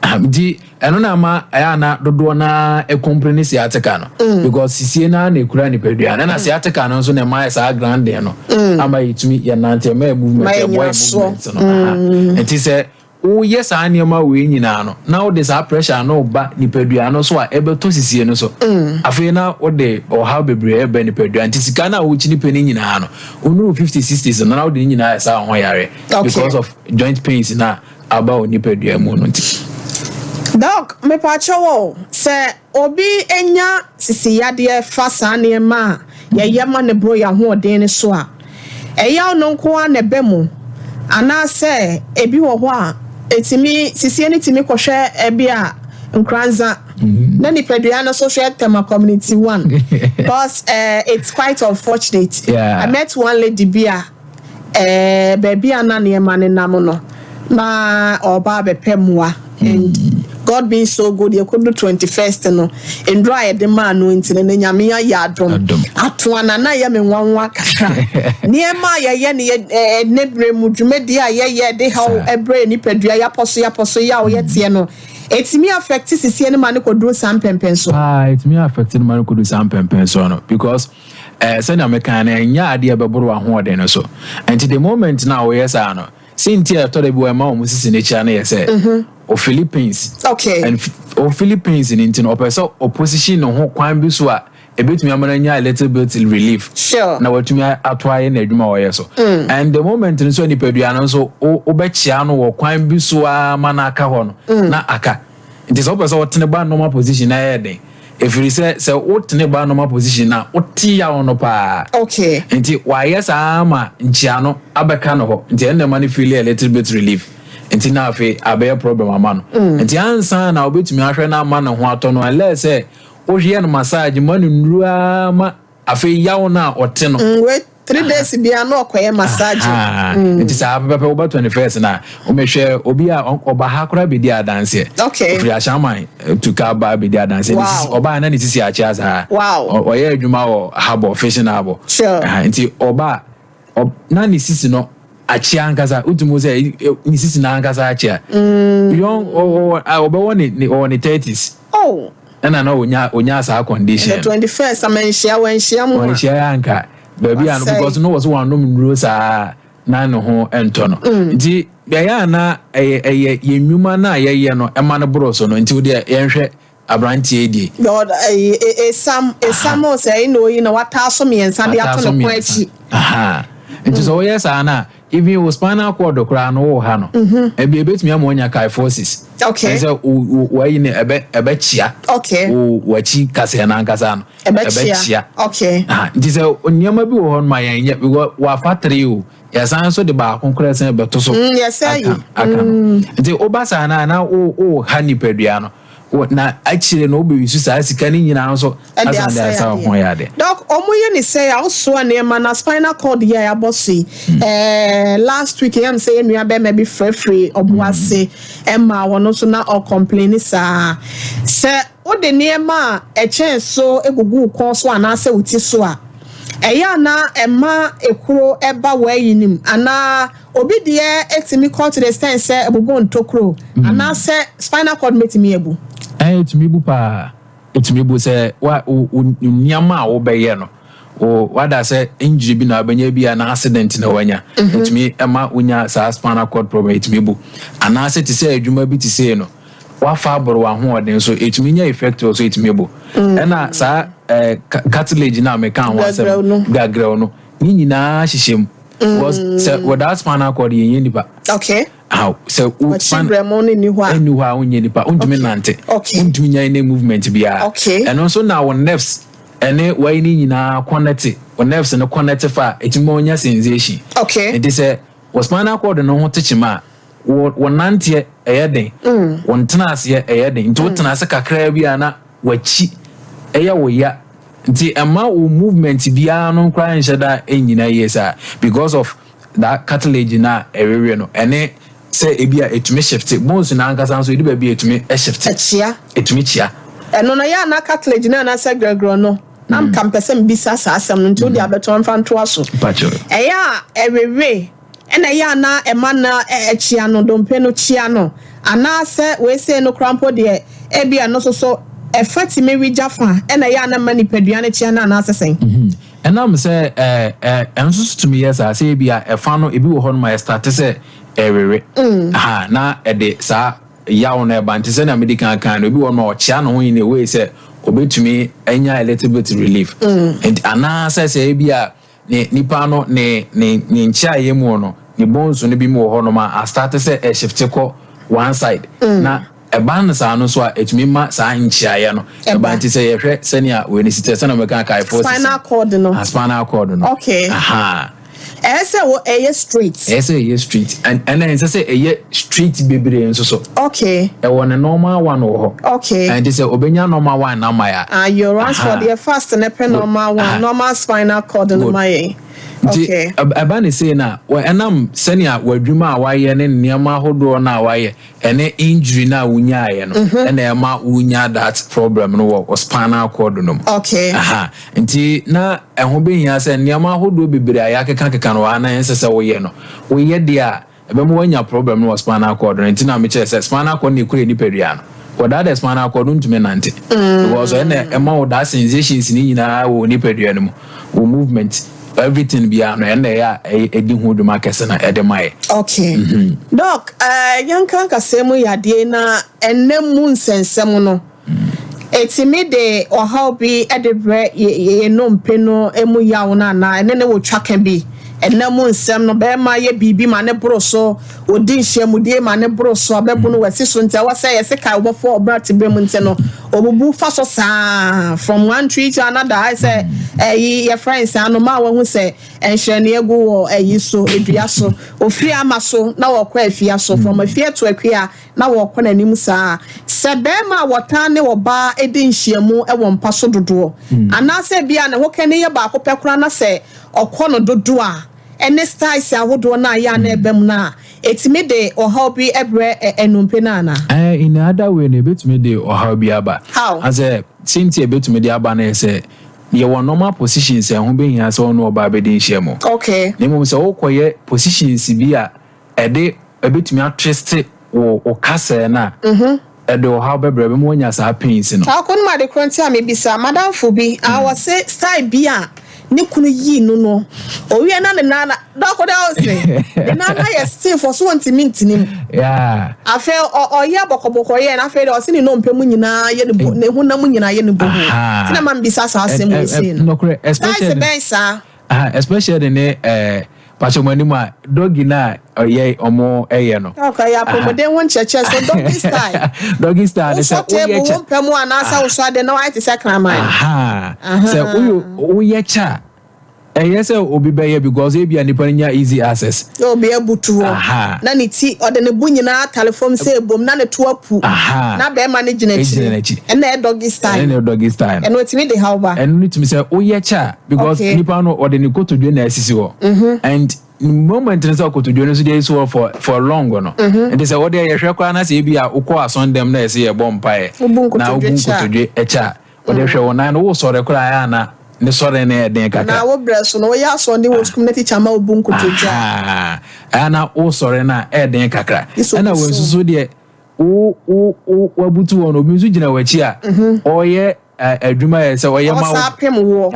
Aha, nti ɛno na ama ɛyɛ ana dodoɔ na ɛkɔmpere ne sciatica no. Because sisie na na ekura nipadua no. Ɛna sciatica no nso na ɛma yɛ saa grounding no. Ama yɛtumi yɛnante, ɛma yɛ movement, Ma yɛ ɛboa yɛ nyina soɔ. movement no. Aha. Nti sɛ woyɛ saa nneɛma wei nyinaa no, na wode saa pressure no ba nipadua no so a ɛbɛtɔ sisie no so. Afei na wode ɔhaw bebree ɛbɛ nipadua. Nti sika no a wokyi nipa no nyinaa no, wonuru 50, 60s no, na wode ne nyinaa yɛ saa ho yare. Because of joint pains na aba wɔ nipadua mu no nti. Doc, mepaakyɛw o, sɛ obi nya sisiyadeɛ fa saa nneɛma a yɛyɛ ma ne boro yɛn ahoɔden no so a, ɛyaw no nko ara na ɛbɛ mu, anaasɛ ebi wɔ hɔ a ɛtumi sisie no tumi kɔhwɛ ebi a Nkoranza na nipadua no so hwɛ Tema Community 1, because it's quite unfortunate. I met one lady bi a baabi a na nneɛma no nam no, na ɔba abɛpɛ mmoa, and God being so good, yɛkɔdu 21st no, nduro a yɛde maa no nti no, na Nyame ayɛ adom atoa na na ɛyɛ me nwanwa kakra. Nneɛma a yɛyɛ no yɛ ne berɛ mu dwumadie a yɛyɛ de haw ɛbrɛ nipadua, yɛapɔ so yɛapɔ so yɛ a wɔyɛ teɛ no, ɛtumi affect sisie no ma no kɔduru saa mpɛmpɛn so. Ɛtumi affect no ma no kɔduru saa mpɛmpɛn so no because sɛnea meka no, ɛnyɛ adeɛ a ɛbɛboro w'ahoɔden no so. Nti the moment na woyɛ saa no, sɛ nti a ɛtɔ da bi wɔ ɛma wɔn sisi n'akyi no yɛ sɛ o Philippines. And o Philippines ni nti no, ɔpɛ sɛ opposition ne ho kwan bi so a ebetumi ama no anya a little bit relief. Na watumi ato ayɛ n'adwuma a ɔyɛ so. And the moment nso nipadua no nso wobɛkyia no wɔ kwan bi so a ma no aka hɔ no, na aka. Nti sɛ wopɛ sɛ wotene ba normal position na ɛyɛ den. Ɛfiri sɛ wotene ba normal position na wote yaw no paa. Nti wayɛ saa ma nkyia no abɛka no hɔ. Nti ɛnna ɛma no feel a little bit relief. Nti na afei abɛyɛ problem ama no. Nti ansa na wobɛtumi ahwɛ no ama ne ho atɔ no, unless sɛ wohwɛ no massage ma no nnuru ara ma afei yaw no a ɔte no. Wait, 3 days bia na ɔkɔyɛ massage. Nti saa pɛpɛpɛ woba 21st na womehwɛ obi a ɔba ha koraa bɛdi adanseɛ. Ofiri Ashaiman tuka ba bɛdi adanseɛ. Ɔbaa na ne sisi akyea saa. Ɔyɛ adwuma wɔ harbour, fishing harbour. Nti ɔba na ne sisi no akyea ankasa. Wotumi sɛ ne sisi na ankasa akyea. Young, ɔbɛwɔ ne ɔwɔ ne 30s. Ɛna na onya saa condition. The 21st amanhyia wanhyia mu. Wanhyia ya anka. Baabi a no because no wɔ so wanom nnuro saa na ne ho ntɔ no. Nti bɛyɛ a na ɛyɛ yɛn nnwuma na yɛyɛ no ɛma no boro so no. Nti wo deɛ yɛnhwɛ aberanteɛ die. Esam sɛ ɛyi na oyi na wataa so mmiɛnsa de ato ne kɔn akyi. Nti sɛ woyɛ saa na even wo spinal cord koraa no wo ha no. Ebi ebetumi ama woanya kyphosis. Ɛsɛ wo ayi no ɛbɛkyia. Wo w'akyi kaseɛ no ankasa no. Ɛbɛkyia. Nti sɛ nneɛma bi wɔ hɔ no ma yɛn nyɛ because wafa 3 o. Yɛsan nso de baako koraa sɛ ɛbɛto so. Yɛsɛ yi. Aka no. Nti woba saa na wo ha nipadua no. Na akyire no wobɛyi so saa sika no nyinaa nso ɛde asan de asa asa wo ho yadeɛ. yadeɛ. Doc, ɔmo yɛ ne sɛ a wosoa nneɛma na spinal cord yɛ a yɛabɔ so yi, last week yɛm sɛ yɛn nua bɛrima bi frɛfrɛ ɔbo ase ɛma wɔn nso na ɔcomplain saa sɛ wode nneɛma a ɛkyɛn so egugu wo kɔn so anaasɛ wo ti so a, ɛyɛ ana ɛma ekuro ɛba wɔ nim anaa obi deɛ etumi kɔ to the extent sɛ ɛbobɔ ntokuro anaasɛ spinal cord mɛtumi ebu? Ɛyɛ tumi bu paa. Ɛtumi bu sɛ wa wo nneɛma a wobɛyɛ no wo wada sɛ injury bi na wabɛnya bi a na accident na wanya, ɛtumi ɛma wonya saa spinal cord problem. Ɛtumi bu anaasɛ te sɛ adwuma bi te sei no wafa aboro w'ahoɔden so, ɛtumi nya effect wɔ so, ɛtumi bu. Ɛna saa cartilage na meka ho Gagrɛw no. asɛm, gagrɛw no ne nyinaa hyehyɛ mu because sɛ without spinal cord yɛnyɛ nipa. Aw, sɛ wo ɔkyi spine brɛmo no ni hɔ a, ɛni hɔ a, wonyɛ nipa, wontumi nante, wontumi nya any movement biara. Ɛno nso na wo nerves ɛne wɔyi ne nyinaa connect, wo nerves no connect fa a ɛtumi ma wonya sensation. Nti sɛ wɔ spinal cord no ho tekyema a, wo nanteɛ ɛyɛ den, wo ntena aseɛ ɛyɛ den, nti wotena ase kakraa bi a na w'akyi ɛyɛ wo ya, nti ɛma wo movement biara no koraa nhyɛ da ɛnyina yie saa because of that cartilage na ɛwewe no. Ɛne sɛ ebi a ɛtumi shift bones na ankasa nso ɛdu baabi a ɛtumi shift. Ɛkyia. Ɛtumi kyia. Ɛno no yɛ ana cartilage no anaasɛ grɛgrɛ no na nka mpɛ sɛ mbisa saa asɛm no, nti wode abɛto mfa ntoa so. Pakyɛ. Ɛyɛ a ɛwewe ɛna ɛyɛ ana ɛma na ɛkyia no, dompe no kyia no, anaasɛ weesei no kora mpo deɛ ebi ɛno nso so ɛfa tumi wigya fa ɛna ɛyɛ ana ma nipadua no kyia no anaasɛ sɛn? Ɛnam sɛ ɛɛ ɛɛ ɛno nso so tumi yɛ saa sɛ ebi a ɛfa no ebi wɔ hɔ nom a ɛstart sɛ ɛwewe ha na ɛde saa yaw no ɛba. Nti sɛnea mede kan kan no, ebi wɔ hɔ nom a ɔkyea ne ho in a way sɛ obetumi anya a little bit relief. Nti anaasɛ sɛ ebi a ne nipa no ne nkyeayɛ mu no, ne bones no bi mu wɔ hɔ nom a astart sɛ ɛshift kɔ one side na ɛba no saa no nso a, ɛtumi ma saa nkyeayɛ no ɛba. Nti sɛ yɛhwɛ sɛnea wei ne si tɛ, sɛnea mɛka kyphosis. Spinal cord no. Ah, spinal cord no. Aha. Ɛyɛ sɛ wɔ ɛyɛ straight? Ɛyɛ sɛ ɛyɛ straight, ɛna ɛnsɛ sɛ ɛyɛ straight bebree nso so. Ɛwɔ ne normal one wɔ hɔ. Ɛnti sɛ obɛnya normal one na ama yɛ a, Ayo Ransford, yɛ fast ne pɛ normal one, normal spinal cord no ma yɛn. Nti ɛba ne sei na ɛnam sɛnea w'adwuma a wayɛ ne nneɛma ahodoɔ no a wayɛ ɛne injury no a wonyaeɛ no ɛna ɛma wonya that problem no wɔ spinal cord no mu. Aha, nti na ɛho bɛhia sɛ nneɛma ahodoɔ bebree a yɛakeka no wɔ ha na ɛnsɛ sɛ woyɛ no, woyɛ deɛ a ɛbɛma woanya problem no wɔ spinal cord no. Nti na mekyerɛ sɛ spinal cord no ɛkura nipadua no. Without the spinal cord no, ntumi nante because ɛna ɛma wo that sensations ne nyinaa wɔ nipadua no mu, wo movement, everything biara no, ɛna ɛyɛ a ɛdi ho dwuma kɛse na ɛde ma yɛ. Okay, Doc, yɛnka nkasɛɛ mu yadeɛ na ɛnam mu nsɛnsɛm no ɛtumi de ɔhaw bi de brɛ yɛ nnompe no mu yaw no anaa ɛne ne wɔ twaka bi? Ɛnam mu nsɛm no, bɛrima yɛ biribi ma ne boro so, ɔdi nhyiamudie ma ne boro so, abɛbu no wasi so, nti ɛwɔ sɛ yɛse kae wobɔfo ɔbra te berɛ mu, nti no ɔbubu fa so saa from one tree to another, ayɛ sɛ ɛyi yɛfrɛ nsa anoma a wahu sɛ nhyerɛnneɛ gu wɔ ɛyi so, edua so, ofiri ama so na wɔkɔ afia so, from afia to akua na wɔkɔ n'anim saa. Sɛ bɛrima a wɔtaa ne ɔbaa di nhyiamu wɔ mpa so dodoɔ anaasɛ bia ne ho kɛne yɛ baako pɛ koraa na sɛ ɔkɔ no dodoɔ a, ɛne styles ahodoɔ no a yɛ a na ɛbɛ mu no a, ɛtumi de ɔhaw bi brɛ ɛnumpe no anaa? In other way no, ebetumi de ɔhaw bi aba. How? Asɛ senti ebetumi de aba no yɛ sɛ yɛwɔ normal positions a ɛho bɛhia sɛ ɔno ɔbaa bɛdi nhyia mu. Na mmom sɛ wokɔyɛ positions bi a ɛde ɛbɛtumi atwist wo kasɛɛ no a, ɛde ɔhaw bɛbrɛ bɛma woanya saa pains no. Saa kɔ no mu ade korɔ nti a mebisa madamfo bi a wɔse style bi a ne kunu yii no, owie na ne nan dɔko dɛ ɔse ne nan ayɛ stiff, ɔso wɔntumi ntini mu. Afei ɔyɛ bɔkɔbɔkɔ yɛ na afei de ɔse ne nnompe mu nyinaa yɛ ne bo, ne honam mu nyinaa yɛ ne bo ho, nti na ma mbisa saa asɛm wei sei no. Nokorɛ. Styles especially bɛn saa? Especially ne pakyɛ mo anim a doggy na ɔyɛ ɔmo ɛyɛ no. Okay, yɛ apɔmuden ho nkyerɛkyerɛ so doggy style. Doggy style ne sɛ wosɔ table woyɛ kyɛ wo mpɛ mu anaasɛ wosɔ ade na wayɛ te sɛ kraman. Aha, sɛ woyɛ kyɛ a Ɛyɛ sɛ obi bɛyɛ because ebia nipa no nya easy access. Na obi abutu hɔ na ne ti ɔde ne bo nyinaa atare fam sɛ ebom na ne to apu na bɛrima no gyina akyire. Ɛna ɛyɛ doggy style. Ɛna ɛyɛ doggy style. Ɛno etumi de haw ba. Ɛno no tumi sɛ woyɛ kyɛ a because nipa no ɔde ne kotodwe na esisi hɔ. And moment no sɛ kotodwe no nso de esi hɔ for long no. Nti sɛ wɔde yɛhwɛ koraa na sɛ ebi a wokɔ asɔndɛm na ɛsɛ yɛbɔ mpaeɛ na wobu nkotodwe kyɛ a, wɔde hwɛ wo nan no, wosɔre koraa ɛyɛ a na ne sɔre no yɛ den kakra. Na wo brɛ so no, woyɛ asoɔden wɔ sukuu mu na tikya ma wobu nkotodwe a. Ɛyɛ na wosɔre no a ɛyɛ den kakra. Ɛna wei nso so deɛ wo wo wo wabutu hɔ no, obi nso gyina w'akyi a ɔyɛ adwuma yɛ sɛ ɔyɛ ma wo. Ɔsan pem woɔ.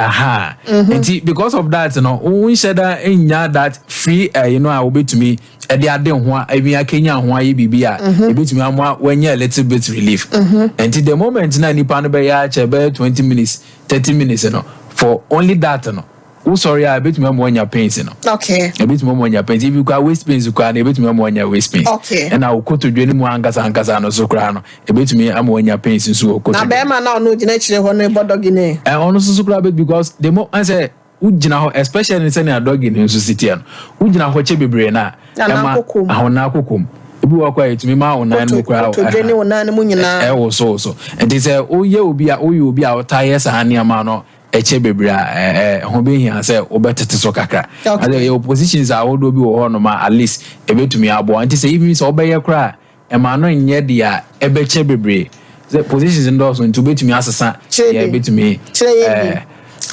Nti because of that no, wonhyɛ da nnya that free ɛyi no a wobɛtumi ɛde ade ho a ebi akenya ho ayɛ biribi a ebetumi ama wanya a little bit relief. Nti the moment na nipa no bɛyɛ akyɛ bɛyɛ 20 minutes, 30 minutes no, for only that no, wosɔre a ebetumi ama wanya pains no. Ebetumi ama wanya pains, ebi kora waist pains koraa no, ebetumi ama wanya waist pains. Ɛna okotodwe no mu ankasa ankasa no so koraa no, ebetumi ama wanya pains nso wɔ kotodwe. Na bɛrima na ɔno gyina akyire hɔ no bɔ doggy ne. Ɛ, ɔno nso so koraa bɛ because the mo ɛsɛ wogyina hɔ, especially sɛnea doggy no nso si teɛ no, wogyina hɔ kyɛ bebree na ɛma ahona kokom ebi wɔ kɔ a etumi ma wo nan mu koraa. Kotodwe ne wo nan mu nyinaa. Ɛwɔ so so. Nti sɛ woyɛ obi a wotaa yɛ saa nneɛma no ɛkyɛ bebree a, ɛɛ ɛho bɛhia sɛ wobɛtete so kakra. Ade yɛ positions ahodoɔ bi wɔ hɔnom a at least ebɛtumi aboa. Nti sɛ even sɛ wobɛyɛ koraa, ɛma no nyɛ deɛ a ɛbɛkyɛ bebree sɛ positions ndɔɔso, nti wobɛtumi asesa. Yɛ bɛtumi. Kyerɛ yɛn bi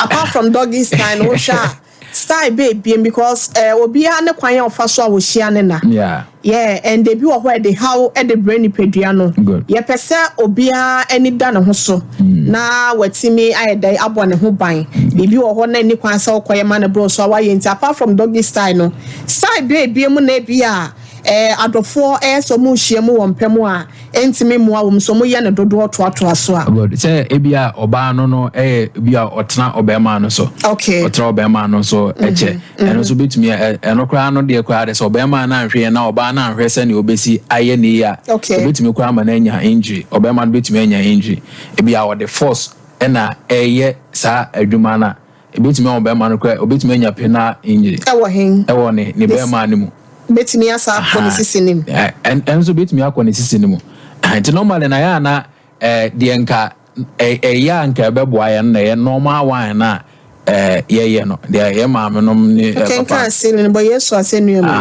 apart from doggy style no, wohwɛ a style bɛɛ biem because obiara ne kwan a ɔfa so a wɔhyia ne na. Yeah, and ebi wɔ hɔ a ɛde haw ɛde brɛ nipadua no. Yɛpɛ sɛ obiara ani da ne ho so na watumi ayɛ dɛ abɔ ne ho ban. Biribi wɔ hɔ na ani kwan sɛ wokɔyɛ ma ne borɔ so a wayɛ. Nti apart from doggy style no, style bɛɛ biem na ebi a adɔfoɔ ɛyɛ sɛ ɔmo hyia mu wɔ mpɛ mu a ɛntumi mmoa wɔm so ɔmo yɛ ne dodoɔ toatoa so a. Good. Sɛ ebi a ɔbaa no ɛyɛ ebi a ɔtena ɔbɛrima no so. Ɔtena ɔbɛrima no so ɛkyɛ. Ɛno nso betumi ɛno koraa no deɛ koraa de sɛ ɔbɛrima no anhwɛ yɛn na ɔbaa no anhwɛ sɛnea obesi ayɛ ne yie a, obetumi koraa ama no anya injury. Ɔbɛrima no betumi anya injury. Ebi a ɔde force ɛna ɛyɛ saa adwuma no a, ebetumi ama ɔbɛrima no koraa obetumi anya penile injury. Ɛwɔ hen? Ɛwɔ ne bɛrima no mu. Betumi asa akɔ ne sisi nim. Ɛn nso betumi akɔ ne sisi no mu. Nti normally na yɛ ana deɛ nka ɛyɛ a nka ɛbɛboa yɛn na ɛyɛ normal one na yɛyɛ no deɛ yɛ maame nom ne papa. Kenkan ase no bɔ Yesu asɛnnua mu.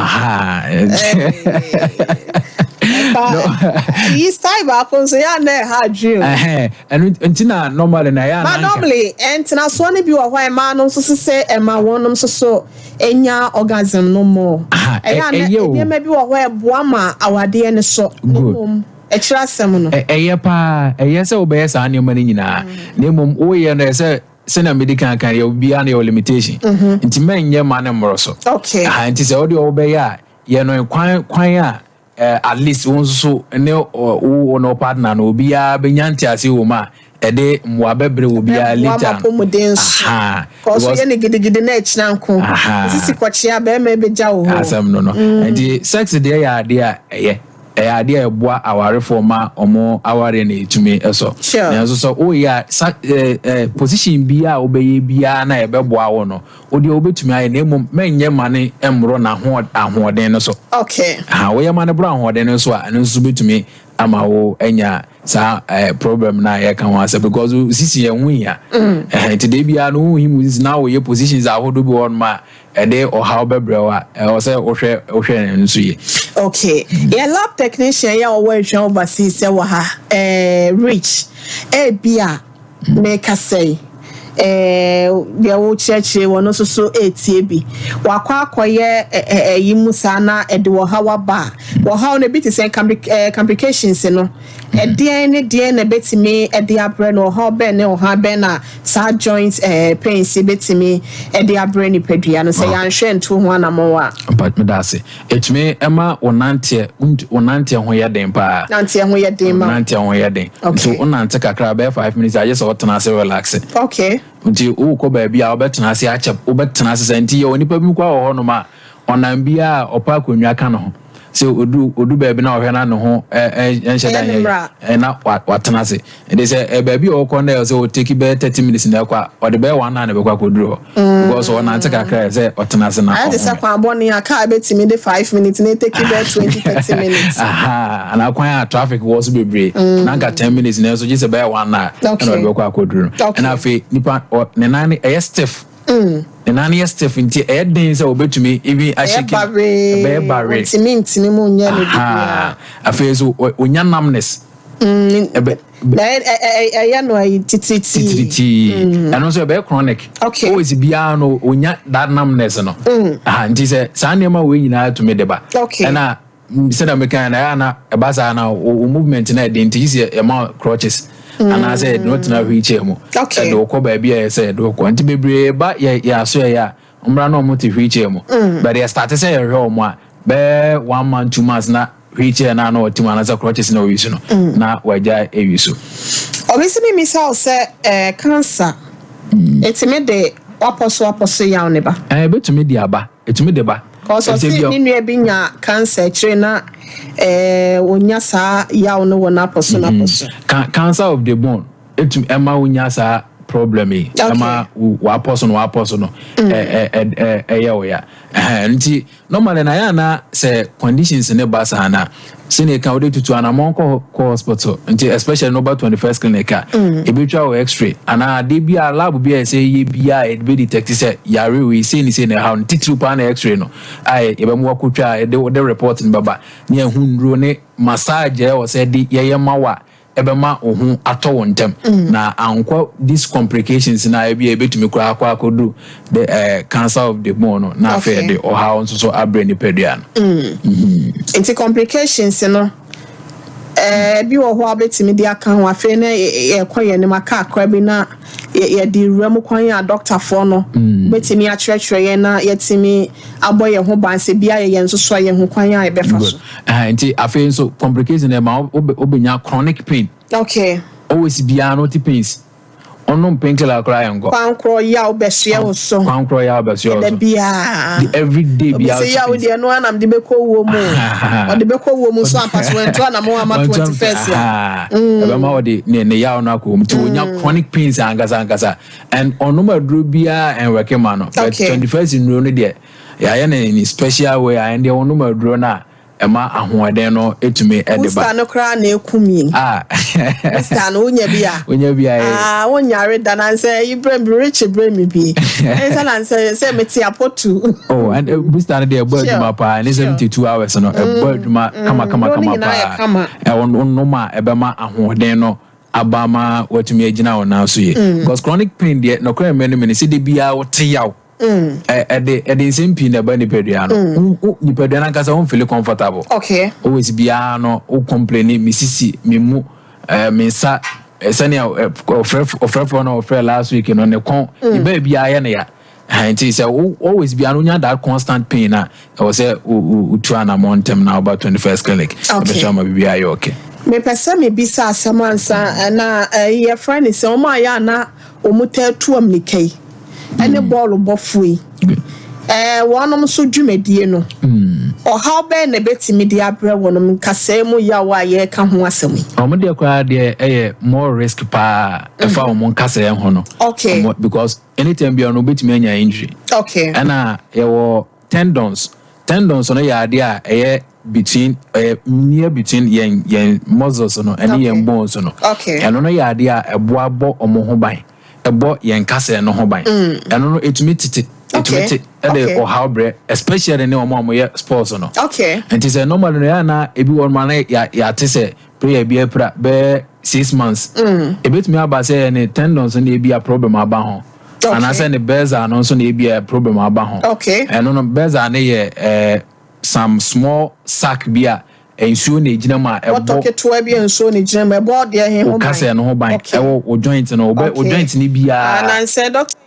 Yi style baako nso yɛ ana ɛha adwene o. Ɛno nti na normally na yɛ ana. Ma normally ntenasoɔ no bi wɔ hɔ a mmaa no nso sɛ ɛma wɔn nso so enya orgasm no more. Ɛyɛ ana nneɛma bi wɔ hɔ a ɛboa ma awadeɛ no so. Good. Ɛkyerɛ asɛm no. Ɛyɛ paa, ɛyɛ sɛ wobɛyɛ saa nneɛma no nyinaa, na mmom woyɛ no ɛsɛ sɛnea mede kan kan yɛ obiara no yɛ limitation, nti mɛnyɛ ma no mmoro so. Nti sɛ wode wobɛyɛ a, yɛ no kwan a at least wo nso so ne wo ne wo partner no obiara bɛnya ntease wɔ mu a ɛde mmoa bɛbrɛ wɔ biara later. Apɔmuden so kɔɔ yɛ ne gidigidi na ɛkyina nko sisi kɔkyea bɛrima bɛgya wo hɔ. Asɛm no, nti sex deɛ yɛ adeɛ a ɛyɛ adeɛ a ɛboa awarefoɔ ma ɔmo awareɛ na ɛtumi ɛsɔ. Nanso sɛ woyɛ a sa ɛɛ ɛɛ position biara a wobɛyɛ biara na ɛbɛboa wo no, wodeɛ wobɛtumi ayɛ, na mmom mɛnyɛ ma ne mmoro n'ahoɔden no so. Ha woyɛ ma ne boro ahoɔden no so a, ɛno nso bɛtumi ama wo anya saa problem na yɛka ho asɛ because sisi yɛn ho hia. Nti de biara no wohi mu sisi na woyɛ positions ahodoɔ bi wɔ hɔnom a ɛde ɔhaw bɛbrɛ wo a, ɛwɔ sɛ wohwɛ no nso yie. Okay, yɛ lab technician yɛ a ɔwɔ Ehwɛ Overseas sɛ wɔ ha Rich, ebi a meka sɛe deɛ wokyerɛkyerɛ wɔ no nso so etie bi wakɔ akɔyɛ ɛyi mu saa na ɛde ɔhaw aba a, ɔhaw no ebi te sɛ complications no, ɛdeɛn ne deɛn na ɛbɛtumi ɛde abrɛ no? Ɔhaw bɛn ne ɔhaw bɛn na saa joint pains bɛtumi ɛde abrɛ nipadua no sɛ yɛanhwɛ nto ho anammɔn a? But meda ase, ɛtumi ɛma wo nanteɛ ho yɛ den paa. Nanteɛ ho yɛ den ma. Nanteɛ ho yɛ den. Nti wonante kakra bɛyɛ 5 minutes, agye sɛ wotena ase relax. Nti wokɔ baabi a wobɛtena ase akyɛ, wobɛtena ase sɛ nti yɛwɔ nipa bi kɔ wɔ hɔnom a ɔnam biara a ɔpɛ akonnwa ka ne ho. Sɛ odu baabi na ɔhwɛ na ne ho ɛnhyɛ da nyɛ na watena ase. Nti sɛ baabi a ɔkɔ no sɛ ɔtake bɛyɛ 30 minutes na ɛkɔ a, ɔde bɛyɛ one hour na ɛbɛkɔ akɔduru hɔ, because ɔnante kakra sɛ ɔtena ase na Ayɛ te sɛ kwan bɔne a kaa bɛtumi de 5 minutes na ɛtake bɛyɛ 20, 30 minutes. Anaa kwan a traffic wɔ so bebree na nka 10 minutes na ɛnso gye sɛ bɛyɛ one hour ɛna ɔde bɛkɔ akɔduru no. Ɛna afei nipa ne nan no ɛyɛ stiff, ne nan no yɛ stiff, nti ɛyɛ den sɛ obetumi even ahyɛ. Ɛbɛyɛ baree. Ntumi ntini mu nyɛ no biribiara. Afei nso onya numbness. Na ɛyɛ no ayi titiritii. Titiritii. Ɛno nso ɛbɛyɛ chronic. Always biara no onya that numbness no. Nti sɛ saa nneɛma wei nyinaa tumi de ba. Ɛna sɛdeɛ meka na ɛyɛ ana ɛba saa na o movement na ɛde, nti sɛ ɛma crutches anaasɛ yɛde no tena wheelchair mu, ɛde wokɔ baabi a ɛyɛ sɛ yɛde wokɔ. Nti bebree ba yɛ aso yɛ a mmra na ɔmo te wheelchair mu, but yɛ start sɛ yɛhwɛ ɔmo a, bɛɛ one month, 2 months na wheelchair na ɔte mu anaasɛ crutches na ɔyi so no na wagya eyi so. Ɔbi sɛ mimisa wo sɛ cancer ɛtumi de wapɔ so yaw ne ba? Ɛɛ, ebetumi de aba, etumi de ba. Kɔsɔ sɛ ne nua bi nya cancer akyire na onya saa yaw no wɔ n'apɔ so n'apɔ so. Cancer of the bone etumi ɛma wonya saa problem yi, ɛma wapɔ so no ɛyɛ wo ya. Nti normally na yɛ ana sɛ conditions ne ba saa na sɛnea ka wode tutu anammɔn kɔ hospital. Nti especially no ba 21st Clinic a, ebetwa wɔ X-ray anaa ade bi a lab bi a ɛsɛ yɛ bi a yɛde bɛ detect sɛ yare wei sei ne sei na ɛhaw no. Titiriw paa na X-ray no a yɛbɛmo akotwa a yɛde wode report no bɛba ne ɛho nnuro ne massage a ɛwɔ sɛ de yɛyɛ ma wo a ɛbɛma wo ho atɔ wo ntɛm na ankɔ these complications na ebi a ebetumi koraa akɔ akɔduru the cancer of the bone no na afei ɛde ɔhaw nso so abrɛ nipadua no. Nti complications no bi wɔ hɔ a wobɛtumi de aka ho. Afei na yɛkɔ yɛn anim aka akora bi na yɛde wura mu kwan a dɔktafoɔ no bɛtumi akyerɛkyerɛ yɛn na yɛtumi abɔ yɛn ho ban sɛ bia yɛ yɛn nso so a yɛn ho kwan a yɛbɛfa so. Nti afei nso complication ɛma wobɛnya chronic pain. Always biara no wote pains, ɔnom painkiller koraa yɛ nkɔ. Kwankorɔ yaw bɛsoɛ wo so. Kwankorɔ yaw bɛsoɛ wo so. Ɛda biara. Every day biara. Obi sɛ yaw deɛ no anam de bɛkɔ wuo mu, ɔde bɛkɔ wuo mu so ampa so wɔntu anam wɔn ama 21st a. Ɛbɛma ɔde ne yaw no akɔ mu, nti wonya chronic pains ankasa ankasa and ɔnom aduro biara ɛnwɛke ma no, but 21st nnuro no deɛ, yɛayɛ no in special way a ɛn deɛ ɔnom aduro no a, ɛma ahoɔden no etumi ɛde ba. Booster no koraa na ekum yi. Booster no wonya bi a. Wonya bi a yɛ. Aa, wonyare da na nsɛ yi brɛ mi rich brɛ mi bi. Ɛnsa na nsɛ sɛ mete apɔtu. Oh, and booster no deɛ, ɛbɔ adwuma paa ne 72 hours no ɛbɔ adwuma kama kama kama paa. Ɛwɔ nom a ɛbɛma ahoɔden no aba ma watumi agyina wɔn nan so yie. Because chronic pain deɛ, nɔkora mmerɛ no mi ni sɛ de biara wote yaw, ɛde nsɛm pii na ɛba nipadua no. Nipadua no ankasa wɔn feel comfortable. Always biara no wo complain, mi sisi, mi mu, mi nsa, sɛnea ɔfrɛfoɔ no ɔfrɛ last week no ne kɔn ne bɛɛ biara yɛ ne ya. Nti sɛ always biara no wonya that constant pain a, ɛwɔ sɛ wotu anammɔ ntɛm na woba 21st Clinic, ɛbɛhyɛ ama biribiara yɛ okay. Mepɛ sɛ mebisa asɛm ansa na yɛfrɛ ne sɛ ɔmo ayɛ ana ɔmo taa tu amirika yi ɛne bɔɔlo bɔfoɔ yi, wɔnom nso dwumadie no, ɔhaw bɛn na ɛbɛtumi de abrɛ wɔnom nkasɛɛ mu yaw a yɛreka ho asɛm yi? Ɔmo deɛ koraa deɛ, ɛyɛ more risk paa ɛfa ɔmo nkasɛɛ ho no. Because anytime biara no obetumi anya injury. Ɛna yɛwɔ tendons. Tendons no yɛ adeɛ a ɛyɛ between, ɛyɛ near between yɛn muscles no ɛne yɛn bones no. Ɛno no yɛ adeɛ a ɛboa bɔ ɔmo ho ban, ɛbɔ yɛn kasɛɛ no ho ban. Ɛno no etumi tete, etumi te ɛde ɔhaw brɛ, especially ne ɔmo a wɔyɛ sports no. Nti sɛ normally no yɛ ana ebi wɔ nom ana yɛate sɛ player bi apira bɛyɛ 6 months, ebetumi aba sɛ ne tendons no ebi a problem aba ho anaasɛ ne bursa no nso na ebi a problem aba ho. Ɛno no bursa no yɛ some small sac bi a nsuo na egyina mu a ɛbɔ. Bɔtɔ ketewa bi a nsuo na egyina mu ɛbɔ deɛ he ho ban? Kasɛ no ho ban. Ɛwɔ o joint no, o joint ni biara. Anansɛ doctor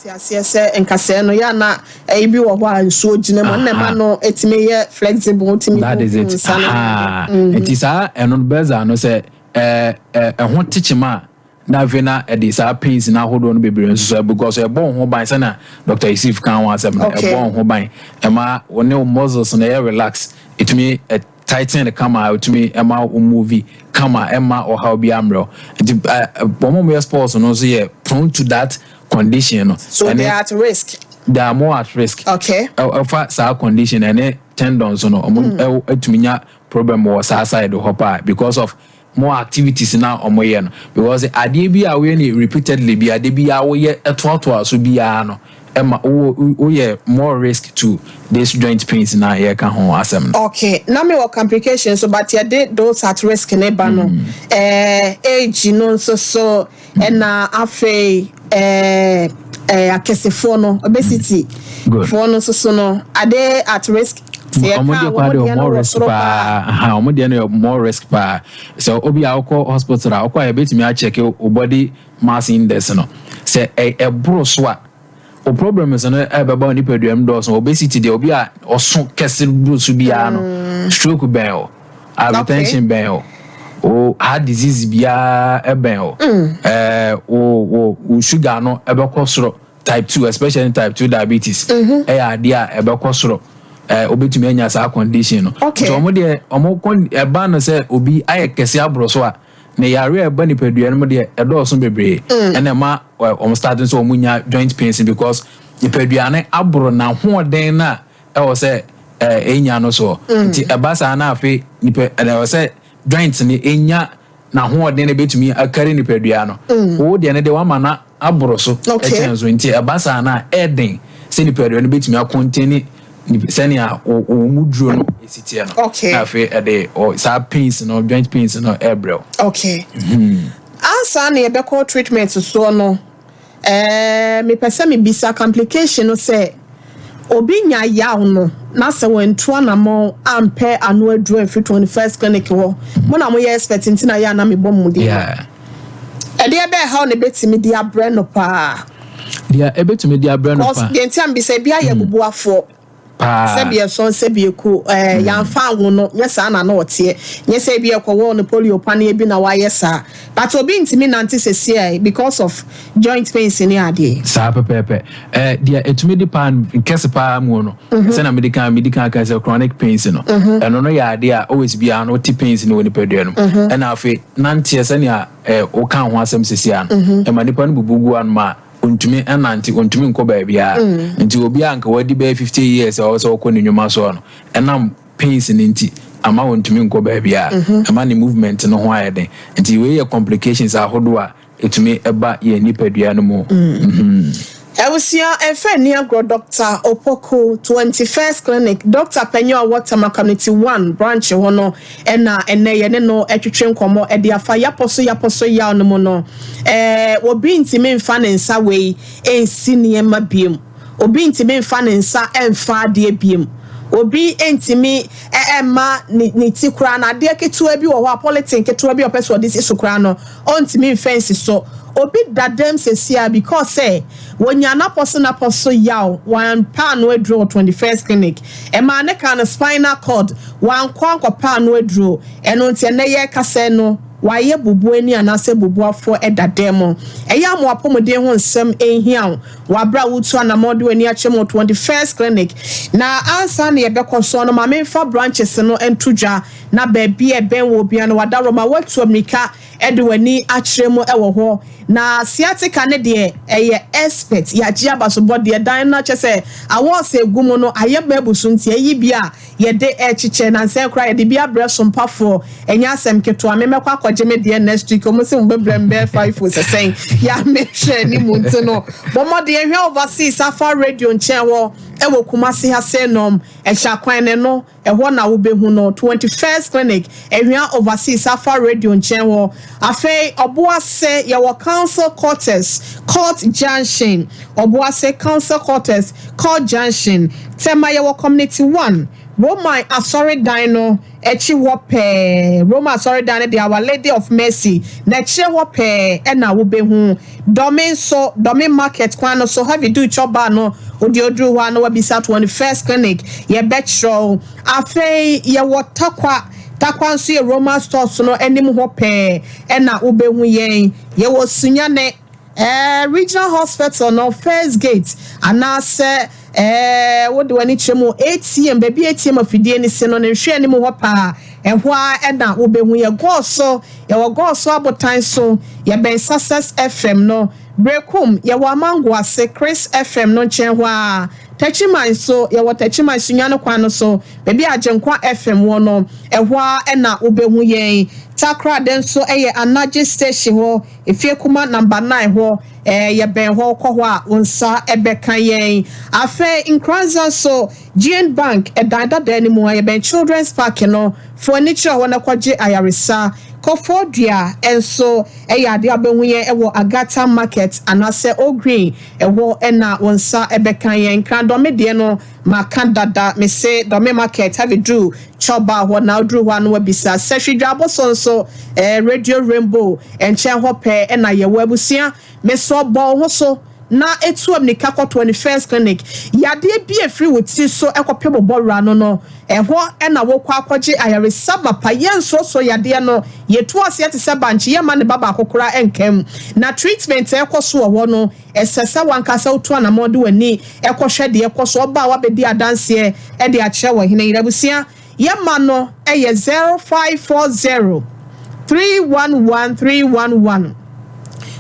ti aseɛ sɛ nkasɛɛ no yɛ ana ɛyi bi wɔ hɔ a nsuo gyina mu ɛna ɛma no etumi yɛ flexible, tumi. That is it. Nsa no. Nti saa ɛno bursa no sɛ ɛɛ ɛho tekyima a, na afei na ɛde saa pains na ahodoɔ no bebree nso so, because ɛbɔ wo ho ban sɛna Dr. Yusuf kan ho asɛm no. Ɛbɔ wo ho ban, ɛma wo ne wo muscles no ɛyɛ relax. Ɛtumi tighten no kama a ɛtumi ɛma wo move kama, ɛma ɔhaw bi ammerɛw. Nti wɔn a wɔyɛ sports no nso yɛ prone to that condition no. So they are at risk. They are more at risk. Ɛfa saa condition ɛne tendons no, ɔmo ɛtumi nya problem wɔ saa side hɔ paa because of more activities na ɔmo yɛ no, because adeɛ bi a woyɛ no repeatedly bi, adeɛ bi a woyɛ ɛtoatoa so biara no, ɛma woyɛ more risk to this joint pains na yɛka ho asɛm no. Okay, na me wɔ complications so, but yɛde those at risk ne ba no, age no nso so, ɛna afei akɛsefoɔ no, obesity foɔ no nso so no, are they at risk? Ɔmo deɛ kora deɛ, more risk paa. Ɔmo deɛ no yɛ more risk paa. Sɛ obi a ɔkɔ hospital a, ɔkɔ a, yɛbɛtumi akyɛke o body mass index no. Sɛ ɛboro so a, o problems no ɛbɛba nipadua mu dɔɔso. Obesity deɛ, obi a ɔso kɛse boro so biara no, stroke bɛn o, hypertension bɛn o, heart disease biara ɛbɛn o, ɛɛ o o o sugar no ɛbɛkɔ soro, type 2, especially type 2 diabetes, ɛyɛ adeɛ a ɛbɛkɔ soro. Obetumi anya saa condition no. Nti ɔmo deɛ, ɔmo kɔn ɛba no sɛ obi ayɛ kɛse aboro so a, ne yare a ɛba nipadua no mu deɛ ɛdɔɔso bebree, ɛna ɛma ɔmo start nso ɔmo nya joint pains, because nipadua no aboro n'ahoɔden na ɛwɔ sɛ ɛnya no soɔ. Nti ɛba saa na afei nipa ɛna ɛwɔ sɛ joint no enya n'ahoɔden no betumi akari nipadua no. Wo deɛ no deɛ, wama na aboro so ɛkyɛn so. Nti ɛba saa na ɛɛden sɛ nipadua no betumi akontene sɛnea wɔn mu duro no esi teɛ no. Na afei ɛde saa pains no, joint pains no, ɛɛbrɛw. Okay, ansa na yɛbɛkɔ treatment soɔ no, mepɛ sɛ mebisa complication no sɛ obi nya yaw no na sɛ wɔntu anammɔn ampɛ ano aduro amfiri 21st Clinic hɔ, mo na moyɛ expert, nti na yɛ ana mebɔ mo din no, ɛdeɛ bɛɛ haw na ɛbɛtumi de abrɛ no paa? Deɛ ɛbɛtumi de abrɛ no paa. Deɛ nti a mbisa, ebi ayɛ bubuafoɔ sɛbi ɛsɔn, sɛbi eku yanfa awo no nyɛ saa na na ɔteɛ, nyɛ sɛ ebi ɛkɔwɔ no polio paneɛ bi na wayɛ saa, but obi ntumi nante sɛsia because of joint pains ne adeɛ. Saa pɛpɛɛpɛ. Deɛ ɛtumi de paa nkɛse paa mu no, sɛna mede kan ka sɛ chronic pains no, ɛno no yɛ adeɛ a always biara no wote pains no wɔ nipadua no mu. Ɛna afei nanteɛ, sɛnea woka ho asɛm sɛsia no, ɛma nipa no bubu gu anom a ontumi ɛnante, ontumi nkɔ baabiara. Nti obi a nka wadi bɛyɛ 50 years a ɔwɔ sɛ ɔkɔ ne nnwuma soɔ no, ɛnam pains ne nti ama wɔntumi nkɔ baabiara, ɛma ne movement no ho ayɛ den. Nti wei yɛ complications ahodoɔ a ɛtumi ɛba yɛn nipadua no mu. Abusua, ɛfɛ ni agorɔ. Dr Opoku, 21st Clinic Dr panyin a ɔwɔ Tema Community 1 branch hɔ no, ɛna ɛnɛ yɛne no ɛtwitwe nkɔmɔ ɛde afa yapɔ so, yapɔ so yaw no mu no. Obi ntumi nfa ne nsa wei nsi nneɛma biem, obi ntumi nfa ne nsa ɛnfa adeɛ biem, obi ntumi ɛma ne ti koraa na adeɛ ketewa bi wɔ hɔ a, polythene ketewa bi a ɔpɛ sɛ ɔde si so koraa no, ɔntumi nfa nsi so. Obi da dɛm sɛsia because sɛ wɔnya napɔ so, napɔ so yaw, wɔampa ano aduro wɔ 21st Clinic, ɛmaa ne ka no spinal cord, wankɔ ankɔpa ano aduro. Ɛno nti ɛnɛ yɛ kasa no, wayɛ bubu ani anaasɛ bubuafoɔ ɛda dɛm mu. Ɛyɛ amo apɔmuden ho nsɛm ɛnhia wo wabra wotu anamɔ de w'ani akyerɛ mu 21st Clinic. Na ansa na yɛbɛkɔ so no, maame nfa branches no nto dwa na baabi a ɛbɛn wɔ bia no, wada roma watu amirika ɛde w'ani akyerɛ mu ɛwɔ hɔ. Na sciatica ne deɛ, ɛyɛ expert, yɛagye abasobɔ deɛ dan no akyɛ sɛ awɔɔsɛ egu mu no ayɛ baabu so. Nti ɛyi bi a yɛde ɛkyekyɛ na nsɛn koraa yɛde bi abrɛ so mpafoɔ, ɛnyɛ asɛm ketewa. Me mɛkɔ akɔgye me deɛ next week. Ɔmo sɛ mo bɛbrɛ m bɛyɛ five o sɛsɛn yɛ amehwɛ anim. Nti no bɔmmɔden hwɛ Overseas Afa Radio nkyɛn hɔ ɛwɔ Kumasi ha sɛ nom ɛhyɛ akwan ne no, ɛhɔ na wobɛhu no, 21st Clinic, Ɛhwea Overseas Afa Radio nkyɛn hɔ. Afei Ɔboase, yɛwɔ Council Quarters, Court Junction. Ɔboase, Council Quarters, Court Junction. Tɛma, yɛwɔ Community 1, Roman asɔredan no akyi hɔ pɛɛ. Roman asɔredan no de Our Lady of Mercy n'akyire hɔ pɛɛ ɛna wobɛhu. Dɔme nso, Dɔme Market kwan no so, Heavy Du Chɔba no, odi oduru hɔ a na wabisa 21st Clinic, yɛbɛkyerɛw. Afei yɛwɔ Takwa. Takwa nso yɛ Roman Stores no anim hɔ pɛɛ ɛna wobɛhu yɛn. Yɛwɔ Sunyane, Regional Hospital no first gate anaasɛ Wode w'ani kyerɛ mu ATM, baabi ATM afidie no si no, ne nhwɛ anim hɔ paa, ɛhɔ a ɛna wobɛhu yɛ. Gɔɔso, yɛwɔ Gɔɔso abotan so, yɛbɛn Success FM no. Brekum, yɛwɔ Amango ase, Chris FM no nkyɛn hɔ a. Tɛkyiman nso, yɛwɔ Tɛkyiman Sunyani kwan no so, baabi a Agyenkwa FM wɔ no, ɛhɔ a ɛna wobɛhu yɛn. Takoradi nso yɛ Anagye Station hɔ, Efie Kuma number 9 hɔ, yɛbɛn hɔ, kɔ hɔ a wo nsa ɛbɛka yɛn. Afei Nkranza nso, GN Bank ɛdan dada no mu a, yɛbɛn Children's Park no, fo ani kyerɛ hɔ na kɔgye ayaresa. Kɔfɔdua nso ɛyɛ adeɛ a wobɛhu yɛn ɛwɔ Agata Market anaasɛ O Green, ɛhɔ ɛna wo nsa ɛbɛka yɛn. Nkran deɛ no maka dada, mese Dɔme Market, Heavy Drew Chɔba hɔ na woduru hɔ a na wabisa. Sɛhwidwa Aboso nso, Radio Rainbow nkyɛn hɔ pɛɛ ɛna yɛwɔ. Abusua, mesɔ bɔ wo ho so na etu amnika kɔ 21st Clinic. Yadeɛ bi efiri wo ti so ɛkɔpɛ bɔbɔ wura no, ɛhɔ ɛna wɔkɔ akɔgye ayaresa mapa. Yɛn nsoso yadeɛ no yɛtu aseɛ te sɛ bankye, yɛma ne ba baako koraa ɛnkɛm na treatment ɛkɔ so wɔ hɔ no, ɛsɛ sɛ wankasa wotu anamɔ de w'ani ɛkɔhwɛ deɛ ɛkɔ so. Ɔba a wabɛdi adanseɛ ɛde akyerɛ wɔ hene yɛrɛ. Abusua, yɛma no ɛyɛ 0540 311 311,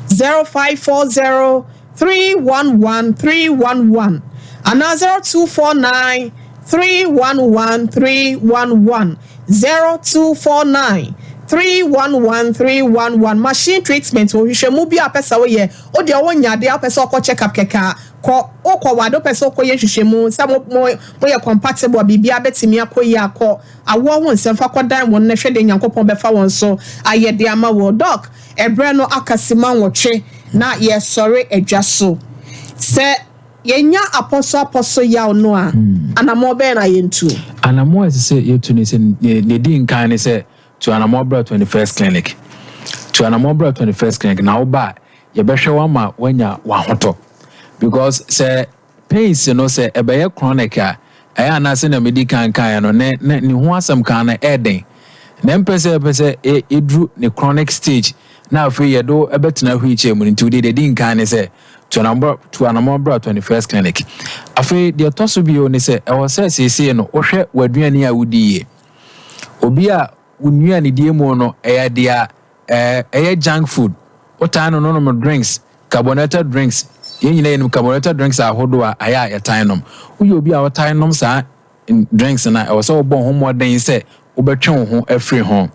0540 311 311 anaa 0249 311 311, 0249 311 311. Machine treatment, ohwehwɛmu bi a pɛ sɛ woyɛ, o deɛ wonya adeɛ a wopɛ sɛ ɔkɔ check up kɛkɛ a, kɔ. Wokɔ wade, wopɛ sɛ wokɔyɛ nhwehwɛmu sɛ mo moyɛ compatible a, biribiara bɛtumi akɔ yie, akɔ awoɔ ho nsɛm, fa kɔdan wɔn na hwɛ deɛ Nyankopɔn bɛfa wɔn so ayɛ de ama wɔ. Doc, ɛberɛ no aka sima 8 na yɛsɔre adwa so. Sɛ yɛnya apɔso apɔso yaw no a, anammɔ bɛn na yɛntu? Anammɔ a ɛsɛ sɛ yɛtu ne sɛ ne di nkan ne sɛ tu anammɔ bra 21st Clinic. Tu anammɔ bra 21st Clinic na woba a, yɛbɛhwɛ wo ama woanya w'ahotɔ, because sɛ pains no sɛ ɛbɛyɛ chronic a, ɛyɛ anaasɛ na medi kan kan no ne ho asɛm kan no ɛɛden na mpɛ sɛ ɛpɛ sɛ ɛduru ne chronic stage na afei yɛde wo ɛbɛtena wheelchair mu no. Nti wode deɛ di nkan ne sɛ tu anammɔ bra 21st Clinic. Afei deɛ ɛtɔ so bio ne sɛ ɛwɔ sɛ seesei no wohwɛ w'aduane a wodi yie. Obi a wo nnuane die mu no ɛyɛ deɛ a ɛyɛ junk food, wotaa no nonom drinks, carbonated drinks, yɛn nyinaa yɛnim carbonated drinks ahodoɔ a ayɛ a yɛtan nom. Woyɛ obi a wotan nom saa drinks no a, ɛwɔ sɛ wobɔ ho mmɔden sɛ wobɛtwe wo ho afiri ho.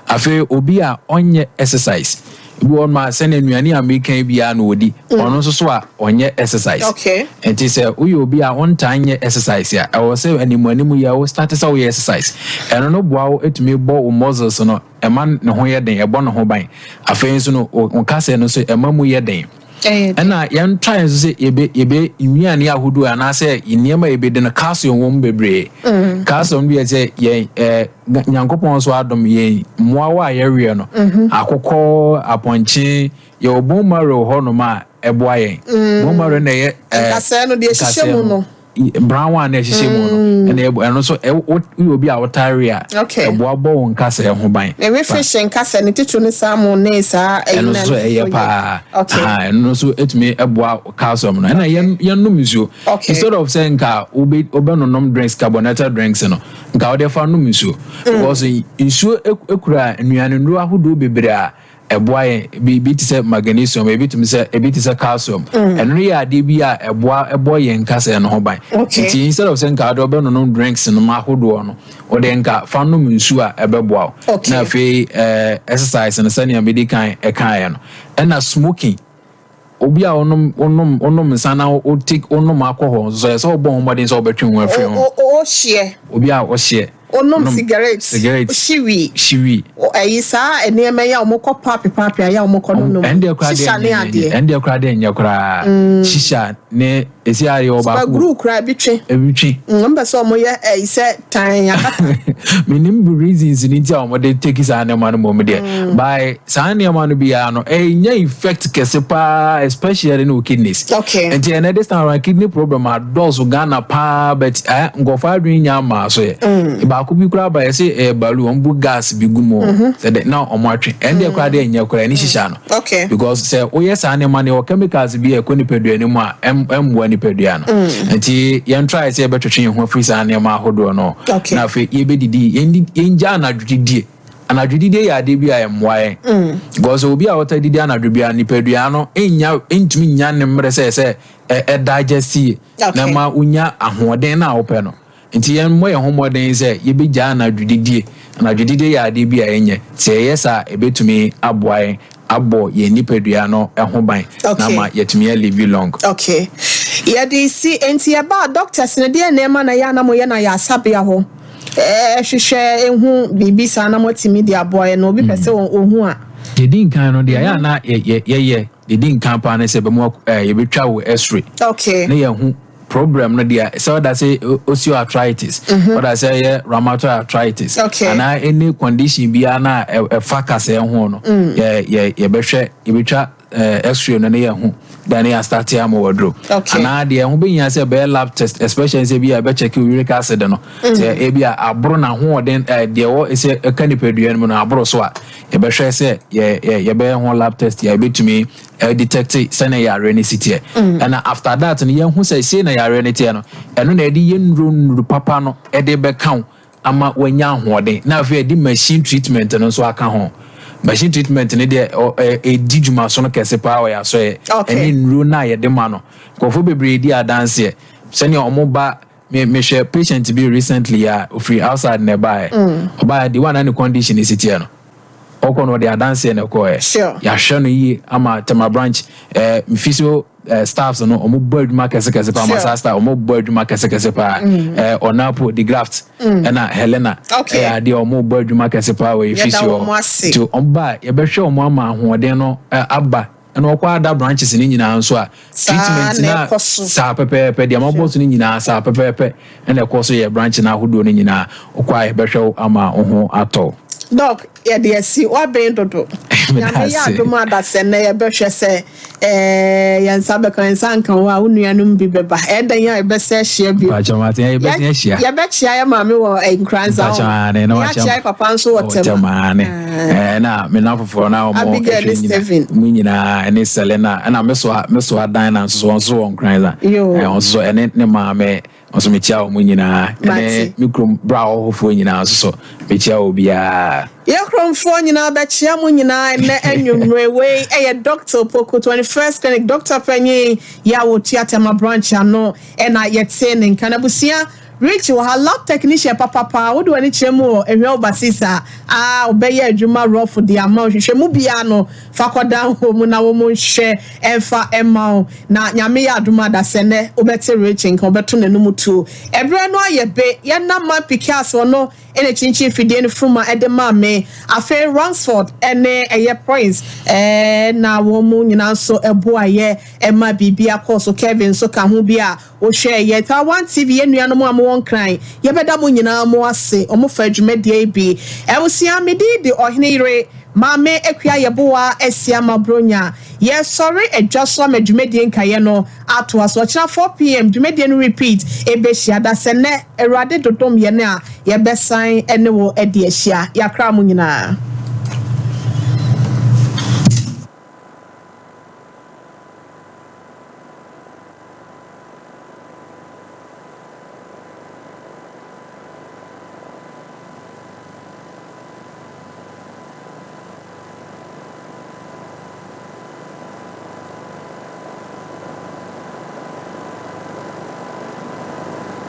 Afei obi a ɔnyɛ exercise, ebi wɔ nom a sɛnea nnuane a meka yi biara na ɔdi, ɔno nso so a ɔnyɛ exercise. Nti sɛ woyɛ obi a wontaa nyɛ exercise a, ɛwɔ sɛ animu animu yi a wo start sɛ woyɛ exercise. Ɛno no boa wo, ɛtumi bɔ wo muscles no, ɛma ne ho yɛ den, ɛbɔ ne ho ban. Afei nso no wo kasɛ no nso ɛma mu yɛ den. Ɛna yɛn try nso sɛ yɛbɛ nnuane ahodoɔ anaasɛ nneɛma a yɛbɛdi no, calcium wɔ mu bebree. Calcium bi yɛ sɛ yɛn Nyankopɔn nso adom yɛn mmoawa a yɛweɛ no, akokɔ, apɔnkye, yɛwɔ bone marrow hɔnom a ɛboa yɛn. Bone marrow na ɛyɛ Nkasɛɛ no deɛ ɛhyehyɛ mu no. Brown one na ɛhyehyɛ mu no, ɛna ɛbɔ ɛno nso woyɛ obi a wotare a, ɛboa bɔ wo nkasɛɛ ho ban. Ewe fish nkasɛɛ ne titiri ne salmon ne saa ɛyi. Ɛno nso ɛyɛ paa. Ɛno nso ɛtumi ɛboa calcium no. Ɛna yɛn nom nsuo. Instead of sɛ nka wobɛnonom drinks, carbonated drinks no, nka wode fa nom nsuo, because nsuo ekura nnuane nnuro ahodoɔ bebree a ɛboa yɛn, biribi te sɛ magnesium, ebi tumi sɛ ebi te sɛ calcium. Ɛno no yɛ adeɛ bi a ɛboa ɛbɔ yɛn nkasɛɛ no ho ban. Nti instead of sɛ nka wode wobɛnonom drinks no ahodoɔ no, wode nka fa nom nsuo a ɛbɛboa wo. Na afei exercise no, sɛnea medi kan ɛkaeɛ no, ɛna smoking, obi a wonom nsa na wote wonom alcohol nso so, ɛsɛ sɛ wobɔ ho mmɔden sɛ wobɛtwe ho afiri ho. O hyeɛ. Obi a ɔhyeɛ. Onom cigarette. Cigarette. Hyiwi. Hyiwi. Ɛyi saa nneɛma yi a wɔn kɔ paapi paapi a yɛ a wɔn kɔ nonom. Ɛndeɛ koraa deɛ. Shisha ne adeɛ. Ɛndeɛ koraa deɛ nyɛ koraa. Shisha ne esi ayɛ ɔbaako. Super koraa ebi twe. Ebi twe. Wɔn bɛ sɛ wɔn yɛ ɛyi sɛ tan akata. Menim reasons ni ti a wɔn de take saa nneɛma no mɔm deɛ. By saa nneɛma no biara no, ɛnya effect kɛse paa, especially no kidneys. Nti ɛnɛ this time around kidney problem adɔɔso Ghana paa, but nkɔfo adwene nya ama so yɛ. Baako bi koraa ba, yɛsɛ ɛyɛ balloon, wɔn bu gas bi gu mu sɛ dɛ na wɔn atwe. Ɛn deɛ koraa deɛ nyɛ koraa, ɛne shisha no. Because sɛ woyɛ saa nneɛma no, yɛwɔ chemicals bi a ɛkɔ nipadua no mu a ɛmmoa nipadua no. Nti yɛn try sɛ yɛbɛtwetwe yɛn ho afiri saa nneɛma ahodoɔ no. Na afei yɛbɛdidi, yɛngya anadwo didie. Anadwo didie yɛ adeɛ bi a ɛmmoa yɛn. Because obi a ɔta didi anadwo biara, nipadua no nnya ntumi nnya ne mmerɛ sɛ ɛdigest yie na ma wonya ahoɔden no a wopɛ no. Nti yɛmmɔ yɛn ho mmɔden sɛ yɛbɛgyaa anadwo didie. Anadwo didie yɛ adeɛ bi a ɛnyɛ. Sɛ yɛyɛ saa a, ɛbɛtumi aboa yɛn abɔ yɛn nipadua no ho ban na ama yɛatumi alive long. Okay. Yɛde si, nti yɛba a doctors no deɛ nneɛma na ɛyɛ a na moyɛ no ayaresabea hɔ hwehwɛ ehu biribi saa na moatumi de aboa yɛn no, obi pɛ sɛ ohu a. Deɛ ɛdi nkan no, deɛ ɛyɛ a na yɛyɛ, deɛ ɛdi nkan paa ne sɛ yɛbɛma yɛbɛtwa wo x-ray. Na yɛahu problem no deɛ, sɛ ɔda sɛ osteoarthritis, ɔda sɛ ɛyɛ rheumatoid arthritis, anaa any condition biara na ɛfa kasɛɛ ho no, yɛbɛhwɛ, yɛbɛtwa x-ray no ne yɛho dan ne yɛastarte ama waduro. Anaa deɛ ɛho bɛhia sɛ ɛbɛyɛ lab test, especially sɛ bi a ɛbɛkyɛke uric acid no, sɛ ebi a aboro n'ahoɔden, deɛ ɛwɔ sɛ ɛka nipadua no mu no aboro so a, yɛbɛhwɛ sɛ yɛbɛyɛ ho lab test a yɛbɛtumi detect sɛnea yareɛ no si teɛ. Ɛna after that no, yɛhu sɛ sei na yareɛ no teɛ no, ɛno na yɛde yɛ nnuro nnuru papa no ɛde bɛka wo ama wanya ahoɔden. Na afei yɛde machine treatment no nso aka ho. Machine treatment no deɛ, ɛdi dwuma so no kɛse paa wɔ yɛasɔeɛ. Ɛne nnuro no a yɛde ma no, nkurɔfoɔ bebree di adanseɛ sɛnea ɔmo ba. Mehwɛ patient bi recently a ofiri outside na ɛbaeɛ. Ɔbaeɛ de one na ne condition si teɛ no, ɔkɔ no, ɔde adanseɛ na ɛkɔɛ. Yɛahwɛ no yie ama Tema branch physio staffs no, ɔmo bɔ adwuma kɛse kɛse paa. Masa staff, ɔmo bɔ adwuma kɛse kɛse paa. Ɔnapo de graft ɛna Helena ɛyɛ adeɛ, ɔmo bɔ adwuma kɛse paa wɔ physio wɔn ase. Nti ɔmo ba a, yɛbɛhwɛ ɔmo ama ahoɔden no aba. Ɛna ɔkɔ ada branches ne nyinaa nso a, treatment na ɛkɔ so. Saa pɛpɛɛpɛ, deɛ mabɔ so no nyinaa saa pɛpɛɛpɛ ɛna ɛkɔ so yɛ branch no ahodoɔ no nyinaa. Ɔkɔ a, yɛbɛhwɛ wo ama wo ho atɔ. Doc, yɛde asi wabɛn dodo. Nyame yɛ adom adasɛ nnɛ yɛbɛhwɛ sɛ yɛn nsa bɛka, yɛn nsa nka hɔ a, wo nuanom bi bɛba. Ɛdan a yɛbɛsɛ ahyia bio. Yɛbɛsɛ ahyia. Yɛbɛkyia yɛ maame wɔ Nkoranza hɔ, yɛakyia yɛ papa nso wɔ Tema. Na me na foforɔ na wɔn Abigail ne Stephen. Mu nyinaa ɛne Selena, ɛna meso adan na nso so wɔn nso wɔ Nkoranza. Wɔn nso so ɛne ne maame nso, mekyia wɔn nyinaa, ɛne me kurom bra ɔhofoɔ nyinaa nso so, mekyia obiara. Yɛ kuromfoɔ nyinaa bɛkyia mo nyinaa ɛnɛ anwummerɛ. Wei ɛyɛ Dr. Poku, 21st Clinic Dr. Panyin yɛ a wɔtua Tema branch ano, ɛna yɛte ne nka. Na abusua, Rich wɔ ha, lab technician papapa. Wode w'ani kyerɛ mu wɔ Ehwɛ Overseas a ɔbɛyɛ adwuma rɔfo de ama wo. Hwehwɛ mu biara no, fa kɔda hɔ mu na wɔn nhwɛ ɛmfa ɛma wo. Na Nyame yɛ adom adasɛ nɛ wobɛte Rich nka, wobɛto n'anum tuo. Ɛberɛ no ayɛ be yɛnam man pikias, ɔno ɛna kyinkyin fidie no fuma ɛde maa me. Afei Ransford ɛne ɛyɛ Prince na wɔn mu nyinaa nso ɛboayɛ ɛma biribi akɔ so. Kevin nso ka ho bi a wohwɛ yɛ Taiwan TV. Yɛn nuanom a mowɔ Nkran, yɛbɛda mo nyinaa mo ase. Ɔmo fa dwumadie yi bi. Ɛwosua mede de ɔhene yere Maame Akua Yɛboa asia ma Bronya. Yɛsɔre adwa so ama dwumadie nkaeɛ no atoa so. Ɔkyena 4 p.m. dwumadie no repeat ɛbɛhyia da. Sɛ nnɛ Awurade dodom yɛn a, yɛbɛsan ne wo adi ahyia. Yɛakra mo nyinaa.